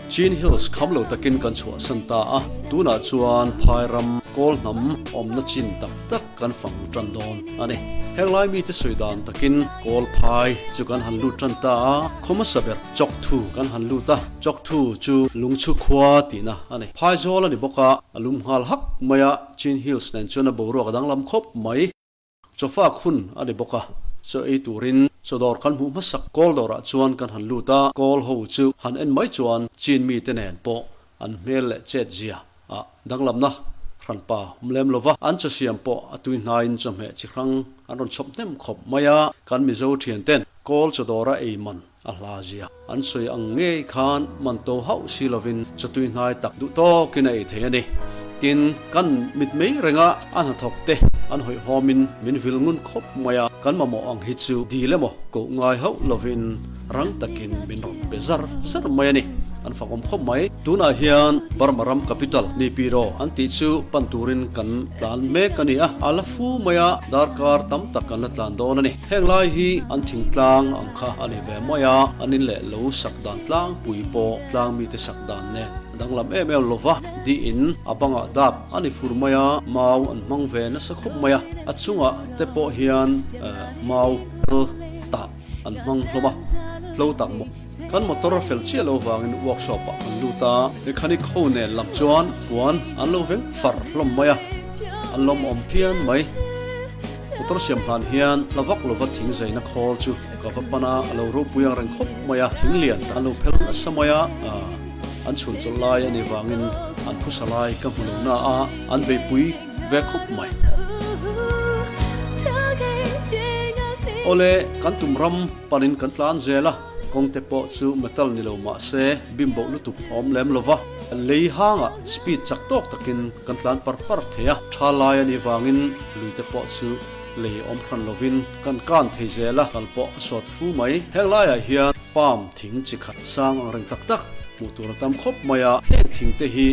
Chin Hills kham lo takin kan chhuahsan ta a, tunah chuan phai ram kawl hnam awmna chin tak tak kan fang tan dawn a ni. Heng lai mite sawi dan takin kawl phai chu kan han lut tan ta a, khaw hmasa ber Chawkthu kan han lut a, Chawkthu chu lungchhu khua tihna a ni. Phai zawl a ni bawk a, a lum nghal hak mai a, Chin Hills nen chuan a boruak a danglam khawp mai. Chawfak hun a ni bawk a, chaw ei turin chaw dawr kan hmuh hmasak kawl dawrah chuan kan han lut a, kawl ho chu han en mai chuan Chin mite nen pawh an hmel leh chet zia ah danglamna hranpa awm lem lova, an chaw siam pawh a tui hnaiin chawhmeh chi hrang an rawn chhawp hnem khawp mai a, kan Mizo thian ten kawl chaw dawra ei man a hla zia an sawi ang ngei khan man to hauh si lovin chaw tui hnai tak duh tawkin a ei thei a ni. Tin, kan mit mai renga a hnathawk te an hawihhawmin min vil ngun khawp mai a, kan mamawh ang hi chu dil emaw koh ngai hauh lovin rang takin min rawn pe zar zar mai a ni. An fakawm khawp mai. Tunah hian Burma ram capital Nipiro an tih chu pan turin kan tlan mek a ni a, a la fu mai a, darkar tam tak kan la tlan dawn a ni. Heng lai hi an thingtlang ang kha a ni ve mai a, an in leh lo sak dan tlangpui pawh tlang mite sak dan nen a danglam em em lo va, diin a bangah dap a ni fur mai a, mau an hmang ve nasa khawp mai a, a chungah te pawh hian mau pel tah an hmang hlawm a, tlo tak maw. Kan motor a fel chiah lo vangin workshop ah kan lut a, mechanic ho nen lam chuan puan an lo veng far hlawm mai a, an lawmawm phian mai. Motor siam hlan hian hla vak lova thing zaina khawl chu ka va pan a, a lo ropui ang reng khawp mai a, thing lian an lo phel nasa mai a, an chhun chawlh lai a nih vangin an phusa lai ka hmu lo na a, an beipui ve khawp mai. Awle, kan tum ram panin kan tlan zel a. Kawng te pawh chu metal ni lo mah se bim boh lutuk a awm lem lo va, lei hangah speed chak tawk takin kan tlan par par thei a, tha lai a nih vangin lui te pawh chu lei awm hran lovin kan kan thei zel a, kal pawh a sawt fu mai. Heng laiah hian palm thing chi khat sang ang reng tak tak hmuh tur a tam khawp mai a, heng thing te hi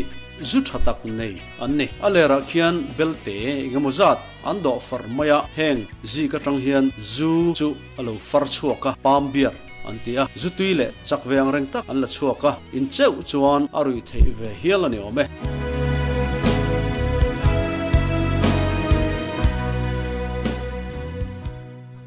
zu tha tak nei an ni. A lerah khian belte eng emaw zat an dawh far mai a, heng zik atang hian zu chu a lo far chhuak a, palm beer an ti a, zu tui leh chak ve ang reng tak an la chhuak a, in cheuh chuan a ruih theih ve hial a ni awm e.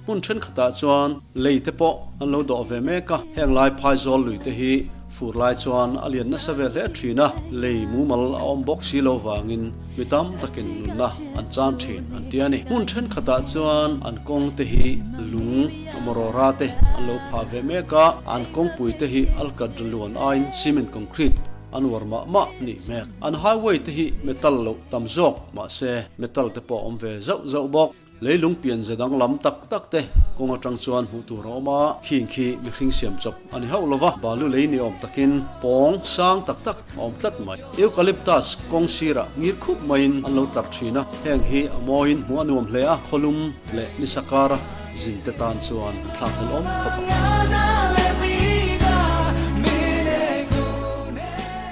Hmun thenkhatah chuan lei te pawh an lo dawh ve mek a, heng lai phaizawl lui te hi fur lai chuan a lian nasa ve hle thin a, lei mumal a awm bawk si lo vangin Mi tam takin nunna an chan thin an ti a ni. Hmun thenkhatah chuan an kawng te hi lung mawrawra te an lo phah ve mek a, an kawngpui te hi alkadra luan aiin cement concrete an uar mah mah nih hmek. An highway te hi metal loh tam zawk mahse metal te pawh a awm ve zauh zauh bawk. Leilung pian ze danglam tak tak te kawng atang chuan hmuh tur a awm a, khing khi mihring siam chawp a ni hauh lo va, balu lei ni awm takin pawng sang tak tak a awm tlat mai. Eucalyptus kawng sirah ngir khup maiin an lo tlar thin a, heng hi a mawiin hmuh a nuam hle a, khawlum leh nisa kara zin te tan chuan an thlak hlel awm khawp a.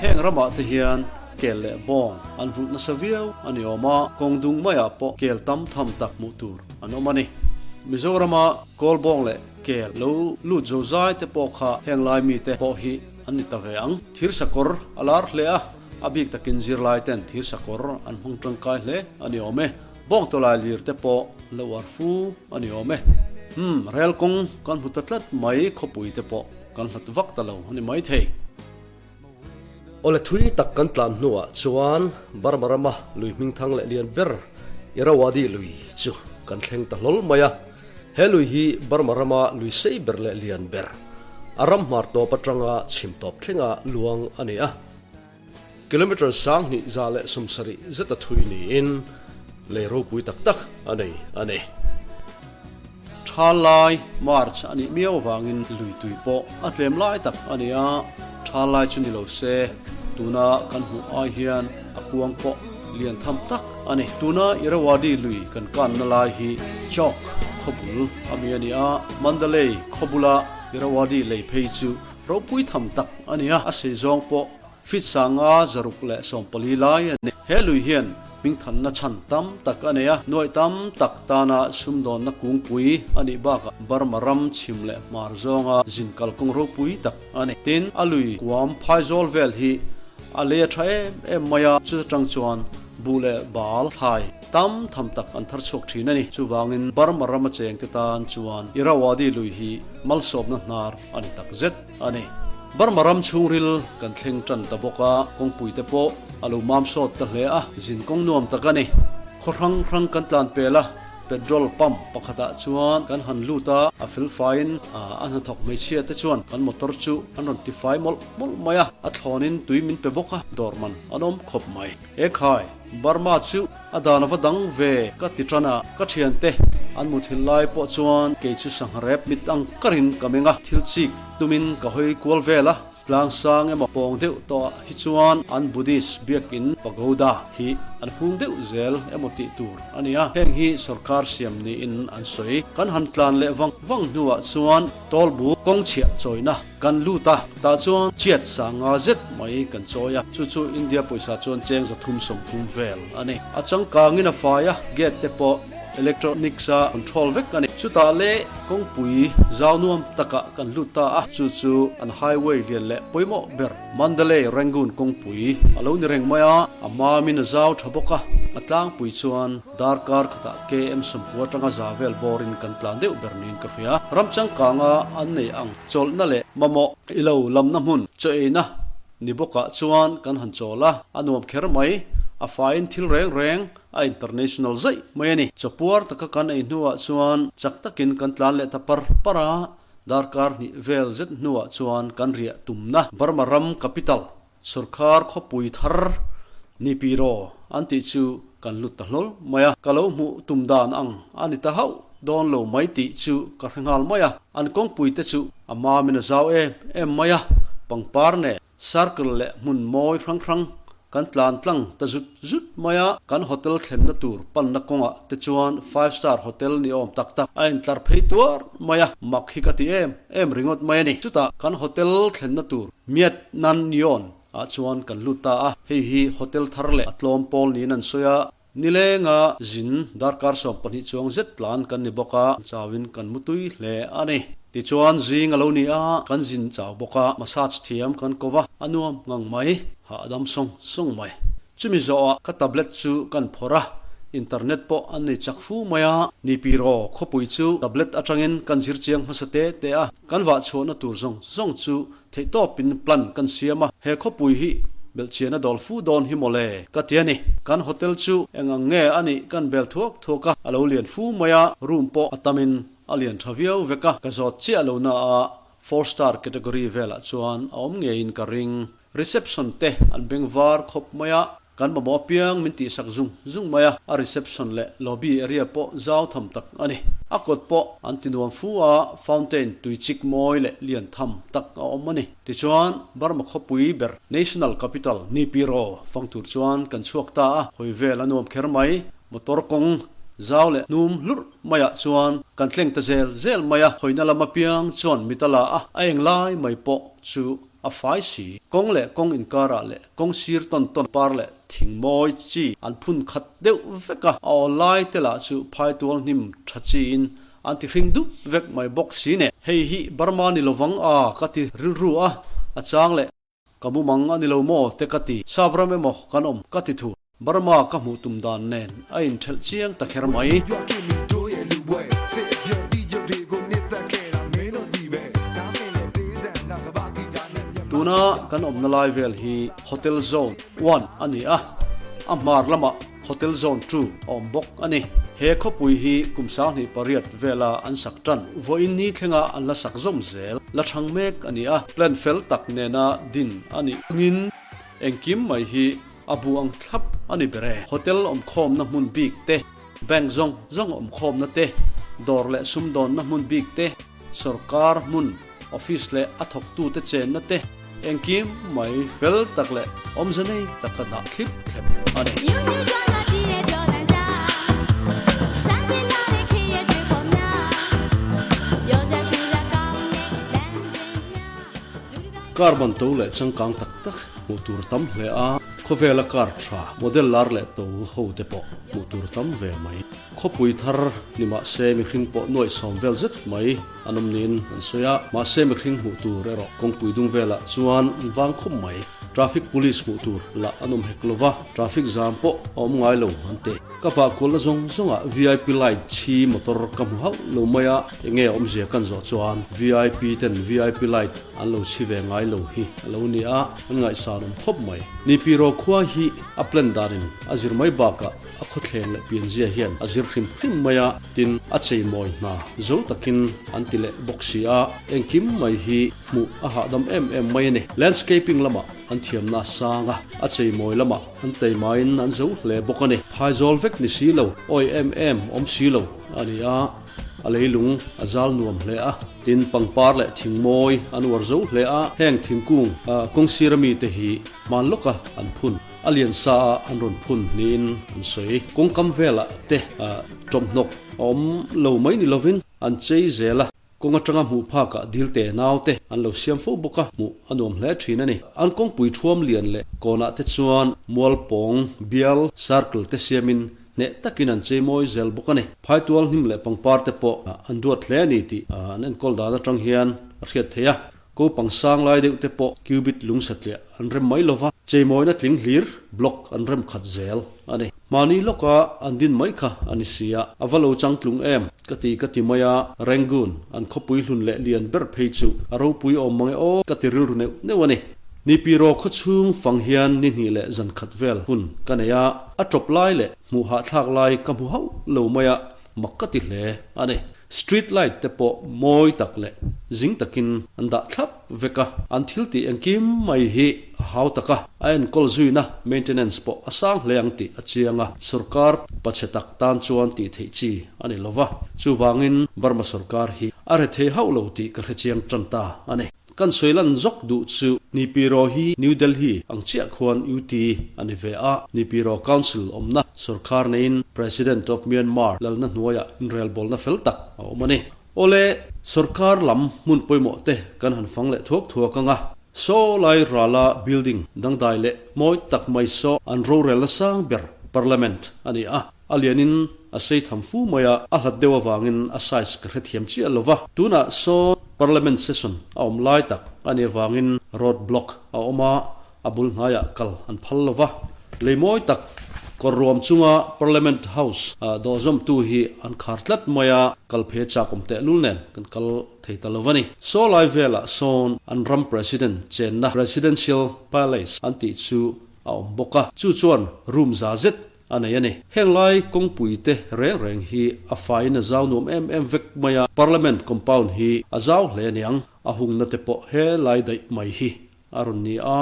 Heng ramah te hian Kel leh bawng an vulh nasa viau a ni awm a, kawng dung maiah pawh kel tam tham tak hmuh tur an awm a ni. Mizorama kawl bawng leh kel lo lut zo zai te pawh kha heng lai mite pawh hi an ni ta ve ang. Thir sakawr a lar hle a, a bik takin zirlai ten thir sakawr an hmang tangkai hle a ni awm e. Bawng tawlai lir te pawh lo uar fu a ni awm e. Umm, rel kawng kan hmu ta tlat mai khawpui te pawh kan hlat vak ta lo a ni maithei. Awle thui tak kan tlan hnuah chuan Burma rama lui hmingthang leh lian ber Irrawaddy lui chu kan thleng ta hlawl mai a. He lui hi Burma rama lui sei ber leh lian ber, a ram hmar tawp atanga chhim tawp thlenga luang a ni a. Kilometre 20 170 zeta thui niin lei ropui tak tak a nei a ni. Tha lai March a nih miau avangin lui tui pawh a tlem lai tak a ni a, tha lai chu ni lo se tuna kan hmuh ai hian a kuang pawh lian tham tak a ni. Tuna Irrawaddy lui kan kanna lai hi Chawk khawbul a mi a ni a, Mandalay khawbula Irrawaddy lei phei chu ropui tham tak a ni a, a sei zawng pawh feet 564 lai a ni. He lui hian. hmingthanna chhan tam tak a nei a, nuaih tam tak tana sumdawnna kungpui a nih bakah Burma ram chhim leh hmar zawnga zin kalkawng ropui tak a ni. Tin, a lui kuam phaizawl vel hi a lei a tha em em mai a, chuta tang chuan buh leh bal thlai tam tham tak an thar chhuak thin a ni. Chuvangin Burma rama chengte tan chuan Irrawaddy lui hi malsawmna hnar a ni tak zet a ni. Burma ram chhungril kan thleng tan ta bawk a, kawngpui te pawh a lo mam sawt ta hle a, zin kawng nuam tak a ni. Khaw hrang hrang kan tlan pel a, petrol pump pakhatah chuan kan han lut a, a fel faiin a hnathawk hmeichhia te chuan kan motor chu an rawn tifai mawlh mawlh mai a, a thlawnin tui min pe bawk a, dawr man an awm khawp mai. E khai, Burma chu a dan a va dang ve ka ti tan a, ka thiante an muthilh lai pawh chuan kei chu sangha rep mit ang karin ka meng a, thil chik tumin ka hawi kual vel a, tlang sang emaw pawng deuh tawh ah hi chuan an Buddhist biakin pagoda hi an hung deuh zel emaw tih tur a ni a, heng hi sorkar siam niin an sawi. Kan han tlan leh vang vang hnuah chuan tawlbu kawng chhiah chawina Kan lut a, tah chuan chiat sanga zet mai kan chawi a, chu chu India pawisa chuan cheng 330 vel a ni. A changkangin a fai a, gate te pawh electronics a control vek a ni. Chutah leh kawngpui zau nuam takah kan lut ta a, chu chu an highway lian leh pawimawh ber Mandalay Rangoon kawngpui a lo ni reng mai a, a mamin a zau tha bawk a, a tlangpui chuan Darkar khatah KM 90 atanga za vel bawrin kan tlan deuh ber niin ka hria. Ram changkanga an nei ang chawlhna leh mamawh i lo lamna hmun chaw eina ni bawkah chuan kan han chawl a, a nuam kher mai. A faiin thil reng reng a international zaih mai a ni. Chawpuar taka kan ei hnuah chuan chak takin kan tlan leh ta par par a, darkar hnih vel zet hnuah chuan kan riah tumna Burma ram capital Sorkar khawpui thar ni pi raw an tih chu kan lut ta hlawl mai a, ka lo hmuh tum dan ang a ni ta hauh dawn lo mai tih chu ka hre nghal mai a, an kawngpui te chu a mamin a zau em em mai a, pangpar nen circle leh hmun mawi hrang hrang kan tlan tlang ta zut zut mai a, kan hotel thlenna tur panna kawngah te chuan five star hotel ni awm tak tak a intlar phei tuar mai a, mak hi ka ti em em ringawt mai a ni. Chutah kan hotel thlenna tur Miat Nan Yon ah chuan kan lut ta a, hei hi hotel thar leh a tlawm pawl niin an sawi a, nilenga zin darkar 12 chuang zet tlan kan ni bawk a, chauin kan mutui hle a ni. Tichuan zing a lo ni a, kan zin chau bawk a, massage thiam kan ko va, a nuam ngang mai, hahdam sawng sawng mai. Chumi zawhah ka tablet chu kan phawrh a, internet pawh an nei chak fu mai a, ni pi raw khawpui chu tablet atangin kan zir chiang hmasa te te a, kan vah chhuahna tur zawng zawng chu Theihtawpin plan kan siam a, he khawpui hi belhchian a dawl fu dawn hi mawle ka ti a ni. Kan hotel chu eng ang nge a nih kan bel thuak thuak a, a lo lian fu mai a, room pawh a tamin a lian tha viau vek a, ka zawt chiah lo na a, four star category velah chuan a awm ngeiin ka ring. Reception te an beng var khawp mai a, Kan mamawh apiang min tihsak zung zung mai a, a reception leh lobby area pawh zau tham tak a ni. A kawt pawh an ti nuam fu a, fountain tui chik mawi leh lian tham tak a awm a ni. Tichuan, Burma khawpui ber National Capital Nipiro fang tur chuan kan chhuak ta a, hawi vel a nuam kher mai. Motor kawng zau leh hnum hlurh maiah chuan kan tleng ta zel zel mai a, hawina lam apiang chuan mit a la a, a eng lai mai pawh chu a fai si. Kawng leh kawng inkarah leh Kawng sir tawn tawn par leh thing mawi chi an phun khat deuh vek a, a awl lai te lah chu phaitual hnim tha chiin an ti hring dup vek mai bawk si nen. Hei hi Burma ni lovang a ka ti rilru a, a chang leh ka mumang a ni lo maw te ka ti, sap ram emaw kan awm ka ti thu. Burma ka hmuh tum dan nen a inthelh chiang ta kher mai. Tuna kan awmna lai vel hi Hotel Zone One a ni a, a hmar lamah Hotel Zone Two a awm bawk a ni. He khawpui hi kum 28 vela an sak tan, vawiin ni thlenga an la sak zawm zel la thang mek a ni a, plan fel tak nena din a nih angin engkim mai hi A bu ang thlap a ni ber e. Hotel awmkhawmna hmun bik te, bank zawng zawng awmkhawmna te, dawr leh sumdawnna hmun bik te, sorkar hmun, office leh a thawktute chenna te, engkim mai fel tak leh awmze nei taka dah thlip thlep a ni. Car ban to leh changkang tak tak hmuh tur tam hle a. Khawvela car tha, model lar leh to ho te pawh hmuh tur tam ve mai. Khawpui thar ni mahse mihring pawh nuaihsawm vel zet mai an awm niin an sawi a, mahse mihring hmuh tur erawh kawngpui dung velah chuan an vang khawp mai. Traffic police hmuh tur lah an awm hek lo va, traffic zam pawh a awm ngai lo an ti. Ka vah kualna zawng zawngah vip light chhi motor ka hmu hauh lo mai a, enge awmzia kan zawh chuan vip ten vip light an lo chhi ve ngai lo hi a lo ni a, an ngaihsan awm khawp mai. Nipiro khua hi a plan danin a zir mai bakah a khawthleng leh pianzia hian a zir hrim hrim mai a, tin a cheimawi hna zo takin an ti leh bawk si a, engkim mai hi hmuh a hahdam em em mai a ni. Landscaping lamah an thiamna a sang a, a cheimawi lamah an teimaiin an zo hle bawk a ni. Phaizawl vek ni si lo, awi em em awm si lo a ni a, a leilung a zal nuam hle a, tin pangpar leh thingmawi an uar zo hle a, heng thingkung kawngsir ami te hi hman lawka an phun. A lian sa a an rawn phun niin an sawi. Kawngkam velah te tawmhnawk a awm lo mai ni lovin an chei zel a, kawng atanga hmuh phakah dil te nau te an lo siam fo bawk a, hmuh a nuam hle thin a ni. An kawngpui thuam lian leh kawnah te chuan mual pawng, bial, circle te siamin hneh takin an chei mawi zel bawk a ni. Phaitual hnim leh pangpar te pawh an duat hle a ni tih an enkawl dan atang hian a hriat theih a. Ko pang sang lai deuh te pawh cubit lung satliah an rem mai lova, cheimawina tling hlir block an rem khat zel a ni. Mahni lawka an din mai kha a ni si a, a va lo changtlung em ka ti ka ti mai a, Rangoon an khawpui hlun leh lian ber phei chu a ropui awm mang e aw ka ti rilru neuh neuh a ni. Nipiraw khaw chhung fang hian ni hnih leh zan khat vel hun ka nei a, a tawp lai leh hmuh hahthlak lai ka hmu hauh lo mai a, Mak ka ti hle a ni. Street light te pawh mawi tak leh zing takin an dah thlap vek a, an thil tih engkim mai hi a hau tak a, a enkawl zuina maintenance pawh a sang hle ang tih a chiang a, sorkar pachhe tak tan chuan tih theih chi a ni lova, chuvangin Burma sorkar hi a rethei hauh lo tih ka hrechiang tan ta a ni. Kan sawi lan zawk duh chu Nipiro hi New Delhi ang chiah khuan UT a ni ve a, Nipiro Council awmna sorkar neiin President of Myanmar lalna hnuaiah inrelbawlna fel tak a awm a ni. Awle, sorkar lam hmun pawimawh te kan han fang leh thuak thuak ang a, saw lai rala building dangdai leh mawi tak mai saw an rorelna sang ber Parliament a ni a, A lianin a sei tham fu mai a, a hlat deuh avangin a size ka hrethiam chiah lo va. Tunah sawn Parliament session a awm lai tak a nih avangin road block a awm a, a bul hnaiah kal an phal lo va. Lei mawi tak kawr ruam chunga Parliament House dawhzawmtu hi an khar tlat mai a, kal phe chak awm tehlul nen kan kal thei ta lo a ni. Saw lai velah sawn an ram President chenna Presidential Palace an tih chu a awm bawk a, chu chuan room za zet a nei a ni. Heng lai kawngpui te reng reng hi a faiin a zau nuam em em vek mai a, Parliament compound hi a zau hle a niang, a hungna te pawh he lai daih mai hi a rawn ni a,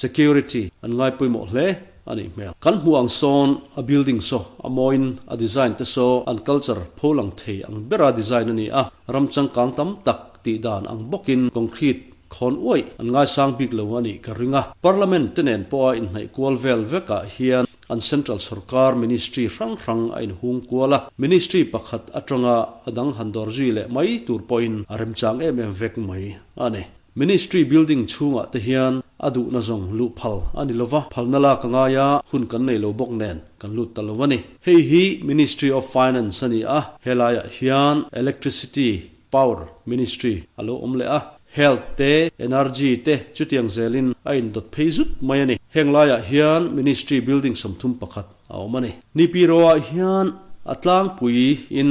security an ngai pawimawh hle a nih hmel. Kan hmuh ang sawn a building saw a mawiin a design te saw an culture pholang thei ang bera design a ni a, ram changkang tam tak tih dan ang bawkin concrete Khawn uaih an ngaisang bik lo a nih ka ring a. Parliament te nen pawha inhnaih kual vel vekah hian an central sorkar ministry hrang hrang a inhung kual a, ministry pakhat atanga a dang han dawr zui leh mai tur pawhin a remchang em em vek mai a ni. Ministry building chhungah te hian a duhna zawng luh phal a ni lova, phalna lak a ngai a, hun kan nei lo bawk nen kan lut ta lo a ni. Hei hi Ministry of Finance a ni a, helaiah hian electricity Power Ministry a lo awm leh a, Health te, Energy te chutiang zelin a indawt phei zut mai a ni. Heng laiah hian Ministry building 31 a awm a ni. Nipiro-ah hian a tlangpuiin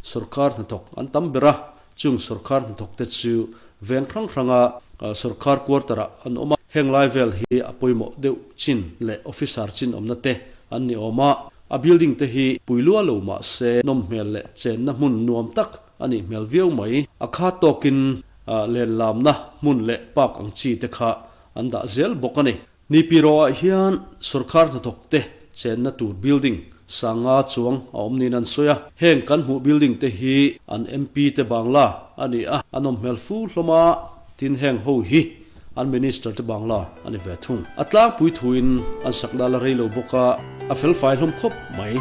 sorkar hnathawk an tam ber a, chung sorkar hnathawk te chu veng hrang hranga sorkar quarter-ah an awm a. Heng lai vel hi a pawimawh deuh chin leh officer chin awmna te an ni awm a. A building te hi pui lua lo mah se nawm hmel leh chenna hmun nuam tak a nih hmel viau mai. A kha tawkin len lamna hmun leh park ang chi te kha an dah zel bawk a ni. Nipiro-ah hian sorkar hnathawk te chenna tur building sanga chuang a awm niin an sawi a. Heng kan hmuh building te hi an MP te bangla a ni a, a nawm hmel fu hlawm a, tin heng ho hi An minister te bangla a ni ve thung. A tlangpui thuin an sakna la rei lo bawk a, a felfai hlawm khawp mai.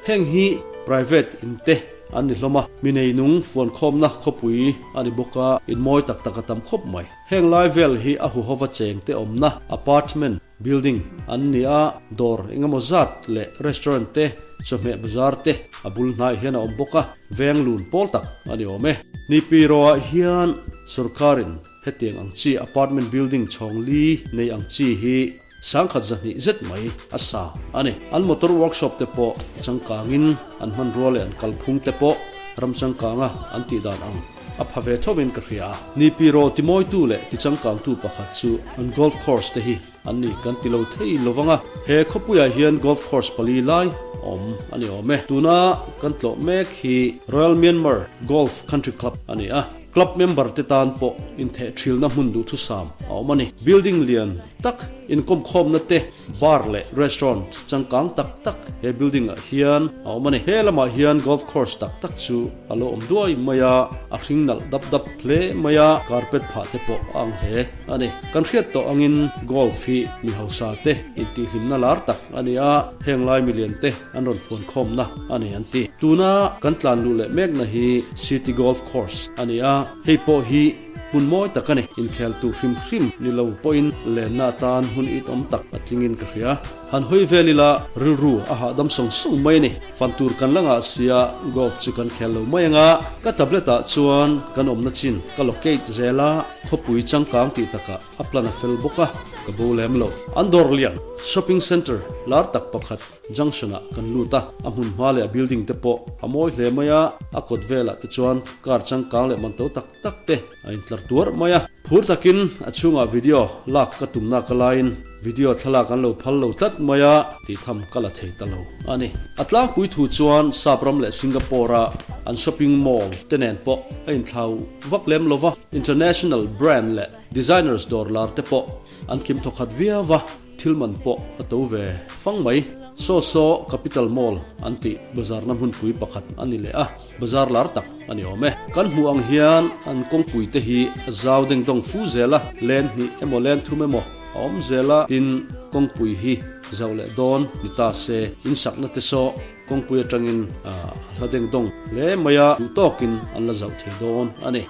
Heng hi private in te an ni hlawm a, mi neinung fuankhawmna khawpui a ni bawk a, in mawi tak tak a tam khawp mai. Heng lai vel hi a huhova cheng te awmna apartment building an ni a, dawr engemaw zat leh restaurant te, chawhmeh bazar te a bul hnaiah hian a awm bawk a, veng lun pawl tak a ni awm e. Nipiro ah hian sorkarin hetiang ang chi apartment building chhawng li nei ang chi hi sangkhat 200 zet mai a sa a ni. An motor workshop te pawh changkangin an hmanrua leh an kalphung te pawh ram changkanga an tih dan ang a pha ve thovin ka hria. Nipiro timawitu leh tichangkangtu pakhat chu an golf course te hi An ni kan ti lo thei lo vang a, he khawpuiah hian golf course pali lai awm a ni awm e. Tuna kan tlawh mek hi Royal Myanmar Golf Country Club a ni a, club member te tan pawh intheh thilna hmun duhthusam a awm a ni. Building lian tak, inkawmkhawmna te, bar leh restaurant changkang tak tak he building ah hian a awm a ni. He lamah hian golf course tak tak chu a lo awm duai mai a, a hring nalh dap dap hle mai a, carpet phah te pawh a ang hle. A ni. Kan hriat tawh angin golf hi mi hausa te intihhlimna lar tak a ni a, heng lai milian te an rawn fuan khawmna a ni an ti. Tuna kan tlan luh leh mekna hi City Golf Course a ni a, hei pawh hi hmun mawi tak a ni. Inkhel tur hrim hrim ni lo pawhin lenna atan hun itawm tak a tlingin ka hria. Han hawi vel ila rilru a hahdam sawng sawng mai a ni. Fan tur kan la ngah sia golf chu kan khel lo mai anga ka tablet ah chuan kan awmna chin ka locate zel a, khawpui changkang tih takah a plan a fel bawk a, ka bo lem lo. An dawr lian shopping centre lar tak pakhat junction ah kan lut a, a hmun hma leh a building te pawh a mawi hle mai a, a kawt velah te chuan car changkang leh man to tak tak te a intlar tuar mai a. Phur takin a chhungah video lak ka tumna ka laiin video thlalak an lo phal lo tlat mai a, tih tham ka la thei ta lo a ni. A tlangpui thu chuan Sap ram leh Singapore a an shopping mall te nen pawh a inthlau vak lem lo va, international brand leh designers dawr lar te pawh an kim thawkhat viau va. Thil man pawh a to ve fang mai. Saw saw Capital Mall an tih bazarna hmunpui pakhat a ni leh a, bazar lar tak a ni awm e. Kan hmuh ang hian an kawngpui te hi a zau deng dawng fu zel a, len hnih emaw len thum emaw a awm zel a, tin kawngpui hi zauh leh dawn ni ta se insakna te saw kawngpui atangin a hla deng dawng hle mai a, duh tawkin an la zauh thei dawn a ni.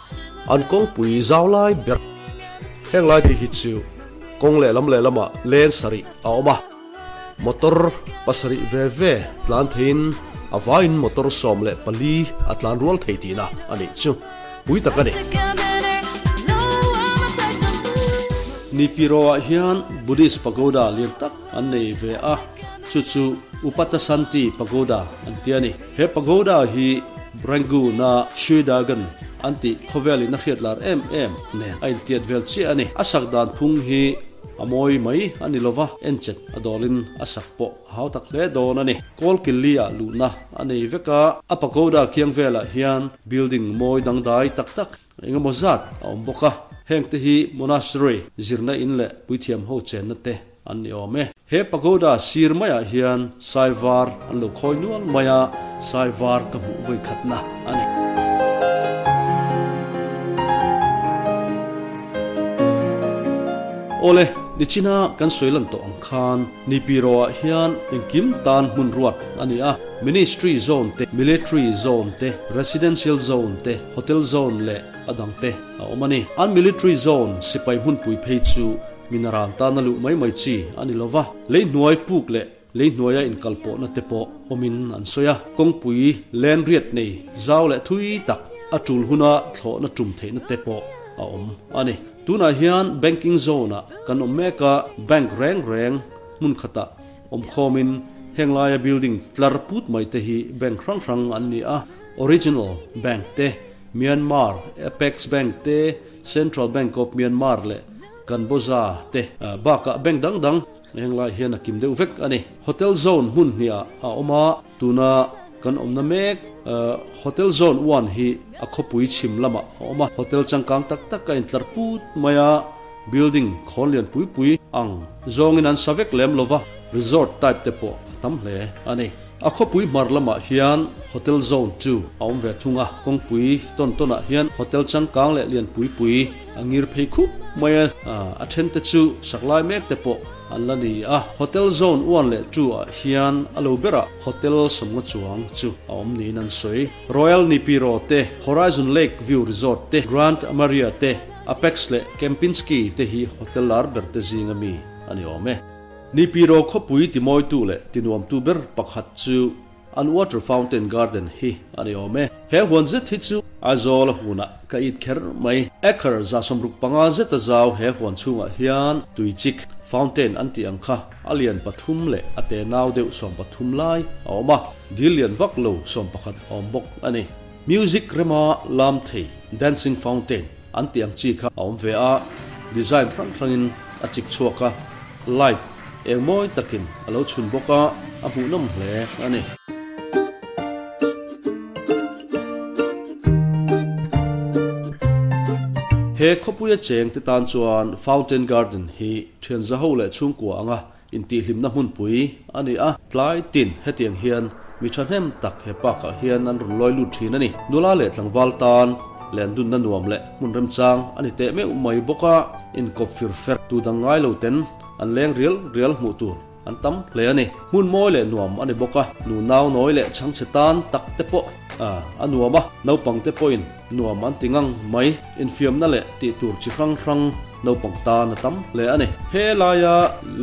An kawngpui zau lai ber heng lai te hi chu kawng lehlam lehlamah len sarih a awm a, motor pasarih ve ve tlan theiin a vaiin motor 14 a tlan rual thei tihna a nih chu pui tak a ni. Nipiro ah hian Buddhist pagoda lian tak an nei ve a, chu chu Upatasanti Pagoda an ti a ni. He pagoda hi Rangoon-a Shwedagon an tih khawvelin a hriat lar em em nen a intiat vel chiah a ni. A sak dan phung hi a mawi mai a ni lova, enchet a dawlin a sak pawh a hau tak hle dawn a ni. Kawlkilli-ah luhna a nei vek a, a pagoda kiang velah hian building mawi dangdai tak tak Eng emaw zat a awm bawk a, hengte hi monastery, zirna in leh puithiam ho chenna te an ni awm e. He pagoda sir maiah hian sai var an lo khawi nual mai a, sai var ka hmuh vawi khatna a ni. Awle, nichina kan sawi lan tawh ang khan Nipiro ah hian engkim tan hmun ruat a ni a, Ministry zone te, Military zone te, Residential zone te, Hotel zone leh a dang te a awm a ni. An military zone sipai hmunpui phei chu minaran tana luh mai mai chi a ni lo va, lei hnuai puk leh lei hnuaia inkalpawhna te pawh awmin an sawi a. Kawngpui len riat nei zau leh thui tak a tul huna thlawhna tum theihna te pawh a awm a ni. Tunah hian banking zone ah kan awm mek a, bank reng reng hmun khatah awm khawmin heng laia building tlar put mai te hi bank hrang hrang an ni a. Original Bank te, Myanmar Apex Bank te, Central Bank of Myanmar leh Kanbawza te bakah bank dang dang heng lai hian a kim deuh vek a ni. Hotel Zone hmun hniah a awm a, tuna kan awmna mek Hotel Zone One hi a khawpui chhim lamah a awm a, hotel changkang tak tak a intlar put mai a, building khawn lian pui pui ang zawngin an sa vek lem lova, resort type te pawh a tam hle a ni. A khawpui hmar lamah hian Hotel Zone chu a awm ve thung a, kawngpui tawn tawnah hian hotel changkang leh lian pui pui a ngir phei khup mai a, a then te chu sak lai mek te pawh an la ni a. Hotel Zone 1 leh 2 ah hian a lo berah hotel sawmnga chuang chu a awm niin an sawi. Royal Nipiro te, Horizon Lake View Resort te, Grand Amaria te, Apex leh Kempinski te hi hotel lar ber te zinga mi a ni awm e. Nipiro khawpui timawitu leh tinuamtu ber pakhat chu an water fountain garden hi a ni awm e. He huan zet hi chu Aizawl a hunah ka it kher mai. Acre 65 zeta zau he huan chhungah hian tuichik, fountain an tih ang kha a lian pathum leh a te nau deuh 13 lai a awm a, dil lian vak lo 11 a awm bawk a ni. Music rema lam thei, dancing fountain, an tih ang chi kha a awm ve a, design hrang hrangin a chik chhuak a. Light eng mawi takin a lo chhun bawk a, a hmuhnawm hle a ni. He khawpuia cheng te tan chuan Fountain Garden hi thianzaho leh chhungkua anga intihhlimna hmunpui a ni a. Tlai tin hetiang hian mi thahnem tak he park ah hian an rawn lawi lut thin a ni. Nula leh tlangval tan lendunna nuam leh hmun remchang a ni teh meuh mai bawk a. Inkawp fir fer tu dang ngai lo ten an leng rial rial hmuh tur an tam hle a ni. Hmun mawi leh nuam a ni bawk a, nu nau nawi leh chhangchhe tan tak te pawh a nuam a, naupang te pawhin nuam an ti ngang mai. Infiamna leh tih tur chi hrang hrang naupang tan a tam hle a ni. He laia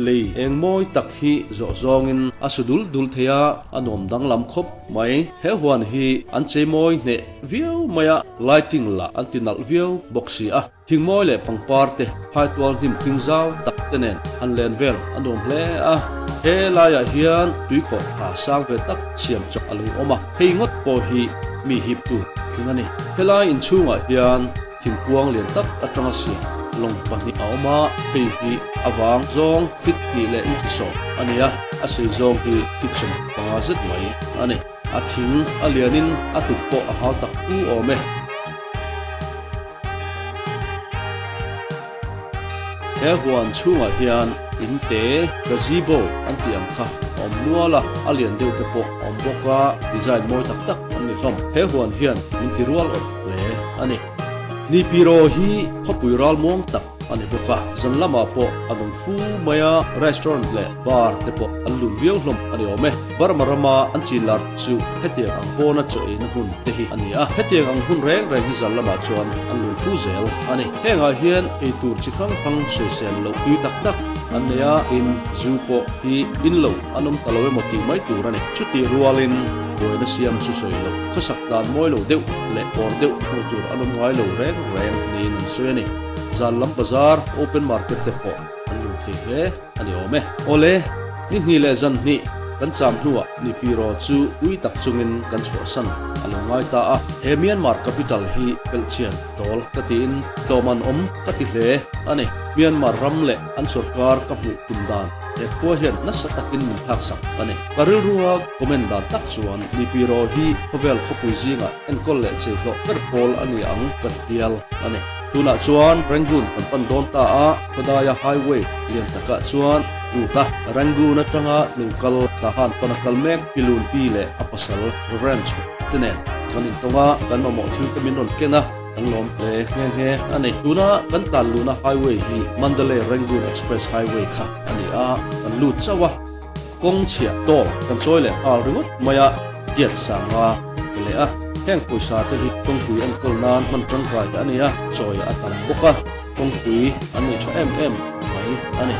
lei eng mawi tak hi zawh zawngin a su dul dul thei a, a nuam danglam khawp mai. He huan hi an chei mawi hneh viau mai a, lighting lah an ti nalh viau bawk si a. Thingmawi leh pangpar te phaitual hnim hring zau tak te nen han len vel a nuam hle a. He laiah hian tuikhawh thla sang ve tak siam chawp a lo awm a, hei ngawt pawh hi mi hip tur tling a ni. Helai inchhungah hian thingkuang lian tak atanga siam lawng pahnih a awm a, hei hi a vang zawng fit hnih leh inchi sawm a ni a, a sei zawng hi fit 15 zet mai a ni. A thing a lianin a tuk pawh a hau tak u awm e. He huan chhungah hian in te, gazebo an tih ang kha a awm nual a, a lian deuh te pawh a awm bawk a, design mawi tak tak an ni hlawm. He huan hian min ti rual awrh hle a ni. Nipiro hi khawpui ral muang tak a ni bawk a, zan lamah pawh a nung fu mai a, restaurant leh bar te pawh an lun viau hlawm a ni awm e. Burma rama an chin lar chu hetiang ang pawna chaw eina hmun te hi a ni a, hetiang ang hun reng reng hi zan lamah chuan an lun fu zel a ni. Hengah hian ei tur chi hrang hrang sawisel loh tui tak tak an nei a, tin zu pawh hi in lo an awm ta lo emaw tih mai tur a ni. Chutih rualin buaina siam chu sawi loh, khawsak dan mawi lo deuh leh pawr deuh hmuh tur an awm ngai lo reng reng niin an sawi a ni. Zan lam bazar, open market te pawh an lun thei hle a ni awm e. Awle, ni hnih leh zan hnih kan cham hnuah ni Piro chu ui tak chungin kan chhuahsan a lo ngai ta a. He Myanmar capital hi pelhchian tawl ka tiin tlawm an awm ka ti hle a ni. Myanmar ram leh an sorkar ka hmuh tum dan he khua hian nasa takin min thlaksak a ni. Ka rilrua comment dan tak chuan ni Piro hi khawvel khawpui zingah enkawl leh chei hlawh ber pawl a ni ang ka ti hial a ni. Tunah chuan Rangoon kan pan dawn ta a, khawdaia highway lian takah chuan lut a, Rangoon atanga lo kal Tahan pana kal mek Pi Lunpi leh a pasal Reverend Chhuah te nen kan intawng a, kan mamawh thil te min rawn ken a, kan lawm hle nghe nghe a ni. Tuna kan tlan luhna highway hi Mandalay Rangoon Express Highway kha a ni a, kan lut chauh a. Kawng chhiah tawk kan chawi leh nghal ringawt mai a, diat sanga ti leh a. Heng pawisa te hi kawngpui enkawl nan hman tangkai a ni a, chawi a tam bawk a, kawngpui an nei tha em em mai a ni.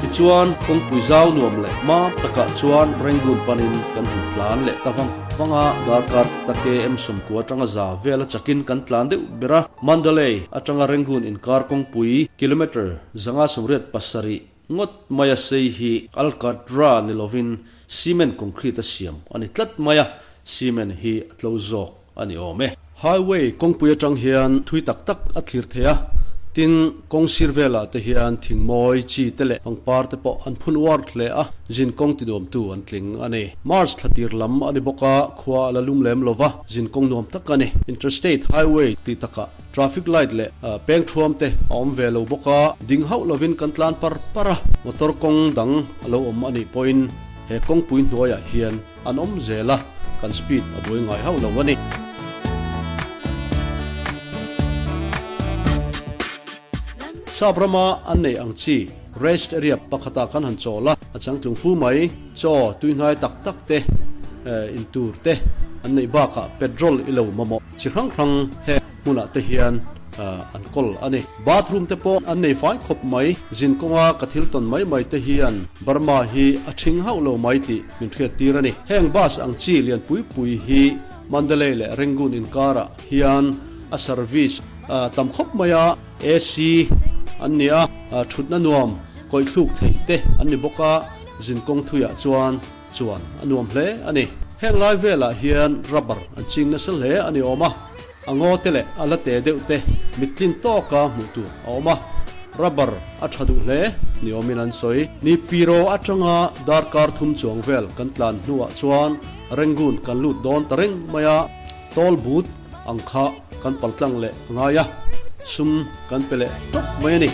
Tichuan, kawngpui zau nuam leh hma takah chuan Rangoon panin kan han tlan leh ta vang vang a, darkar ta KM 90 atanga za vela chakin kan tlan deuh ber a. Mandalay atanga Rangoon inkar kawngpui kilometre 187 ngawt maia sei hi Alcatra ni lovin cement concrete a siam a ni tlat mai a, cement hi a tlo zawk a ni awm e. Highway kawngpui atang hian thui tak tak a thlir thei a. Tin, kawng sir velah te hian thing mawi chi te leh pangpar te pawh an phun uar hle a, zin kawng tinuamtu an tling a ni. March thla tir lam a ni bawk a, khua a la lum lem lo va, zin kawng nuam tak a ni. Interstate Highway tih takah traffic light leh peng thuam te a awm ve lo bawk a, ding hauh lovin kan tlan par par a, motor kawng dang a lo awm a nih pawhin he kawngpui hnuaiah hian An awm zel a, kan speed a buai ngai hauh lo a ni. Sap rama an nei ang chi rest area pakhatah kan han chawl a, a changtlung fu mai. Chaw tui hnai tak tak te, in tur te an neih bakah petrol i lo mamawh chi hrang hrang he hmunah te hian an kawl a ni. Bathroom te pawh an nei fai khawp mai. Zin kawnga ka thil tawn mai mai te hian Burma hi a ṭhing hauh lo mai tih min hriat tir a ni. Heng bus ang chi lian pui pui hi Mandalay leh Rangoon inkarah hian a service tam khawp mai a, AC an ni a, thutna nuam kawih thluk theih te an ni bawk a, zin kawng thuiah chuan chuan a nuam hle a ni. Heng lai velah hian rubber an ching nasa hle a ni awm a. A ngaw te leh a la te deuh te mittlin tawka hmuh tur a awm a, rubber a tha duh hle ni awmin an sawi. Ni Piro atanga darkar thum chuang vel kan tlan hnuah chuan Rangoon kan lut dawn ta reng mai a, toll booth ang kha kan paltlang leh a ngai a, sum kan pe leh tawp mai a ni.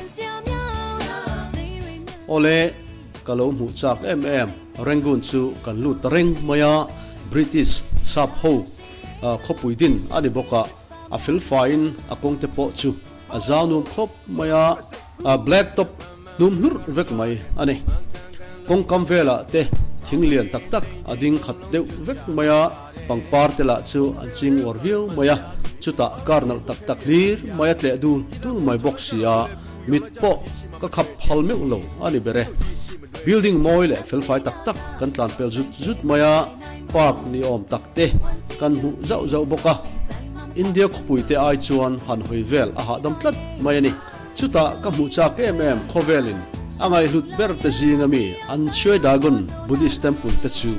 Awle, ka lo hmuh chak em em, Rangoon chu kan lut ta reng mai a, British sap ho Khawpui din a ni bawk a, a fel faiin a kawng te pawh chu a zau nuam khawp mai a, black top hnum hlurh vek mai a ni. Kawngkam velah te thing lian tak tak a ding khat deuh vek mai a, pangpar te lah chu an ching uar viau mai a, chutah car nalh tak tak hlir mai a tleh dul dul mai bawk si a, mit pawh ka khap phal meuh lo a ni ber e. Building mawi leh felfai tak tak kan tlan pel zut zut mai a, park ni awm tak te kan hmuh zauh zauh bawk a, India khawpui te ai chuan han hawi vel a hahdam tlat mai a ni. Chutah ka hmuh chak em em khawvelin a ngaihhlut ber te zing ami an Shwedagon Buddhist Temple te chu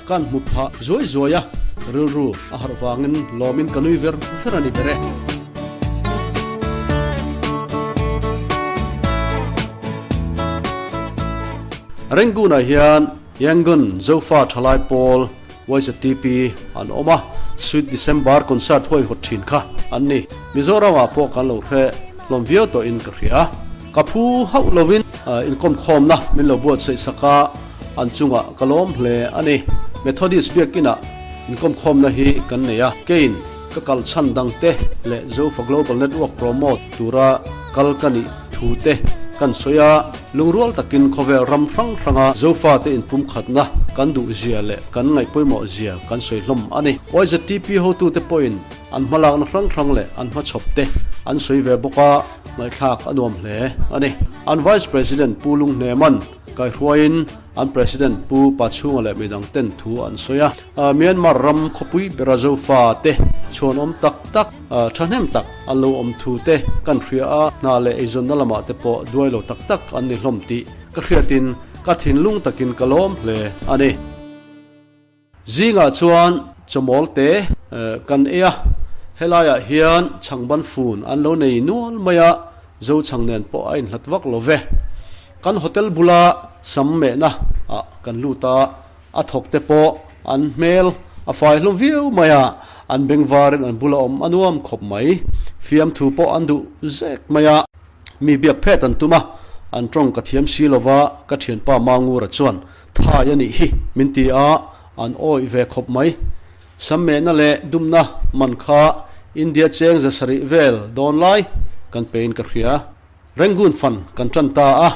kan hmu phah zuai zuai a, rilru a harh vangin lawmin ka nui ver ver a ni ber e. Rangoon-ah hian Yangon Zofa thalai pawl YZTP an awm a, Sweet December concert huaihawt thin kha an ni. Mizoramah pawh kan lo hre hlawm viau tawhin ka hria. Ka phu hauh lovin inkawmkhawmna min lo buatsaih sak a, an chungah ka lawm hle a ni. Methodist biakinah inkawmkhawmna hi kan nei a, keiin ka kal chhan dangte leh Zofa Global Network promote tura kal ka nih thu te kan sawi a. Lungrual takin khawvel ram hrang hranga Zofate inpumkhatna kan duh zia leh kan ngaihpawimawh zia kan sawi hlawm a ni. YZTP hotute pawhin an hmalakna hrang hrang leh an hmachhawp te an sawi ve bawk a, ngaihthlak a nuam hle a ni. An Vice President Pu Lunghneman kaihruaiin an President Pu Pachhunga leh midang ten thu an sawi a. Myanmar ram khawpui bera Zofate chhuanawm tak tak, Thahnem tak an lo awm thu te kan hria a, hna leh eizawnna lamah te pawh duai lo tak tak an ni hlawm tih ka hriatin ka thinlung takin ka lawm hle a ni. Zingah chuan chawmawl te kan ei a, helaiah hian chhangban fun an lo nei nual mai a, Zochhang nen pawh a inhlat vak lo ve. Kan hotel bula sam mehna ah kan lut a. A thawk te pawh an hmel a fai hlawm viau mai a, an bengvarin an bula awm a nuam khawp mai. Fiamthu pawh an duh zek mai a. Mi biak phet an tum a, an tawng ka thiam si lova ka thianpa Mangura chuan thai a nih hi min ti a, an awih ve khawp mai. Sammehna leh dumna man kha India cheng za sarih vel dawn lai kan pein ka hria. Rangoon fan kan tan ta a,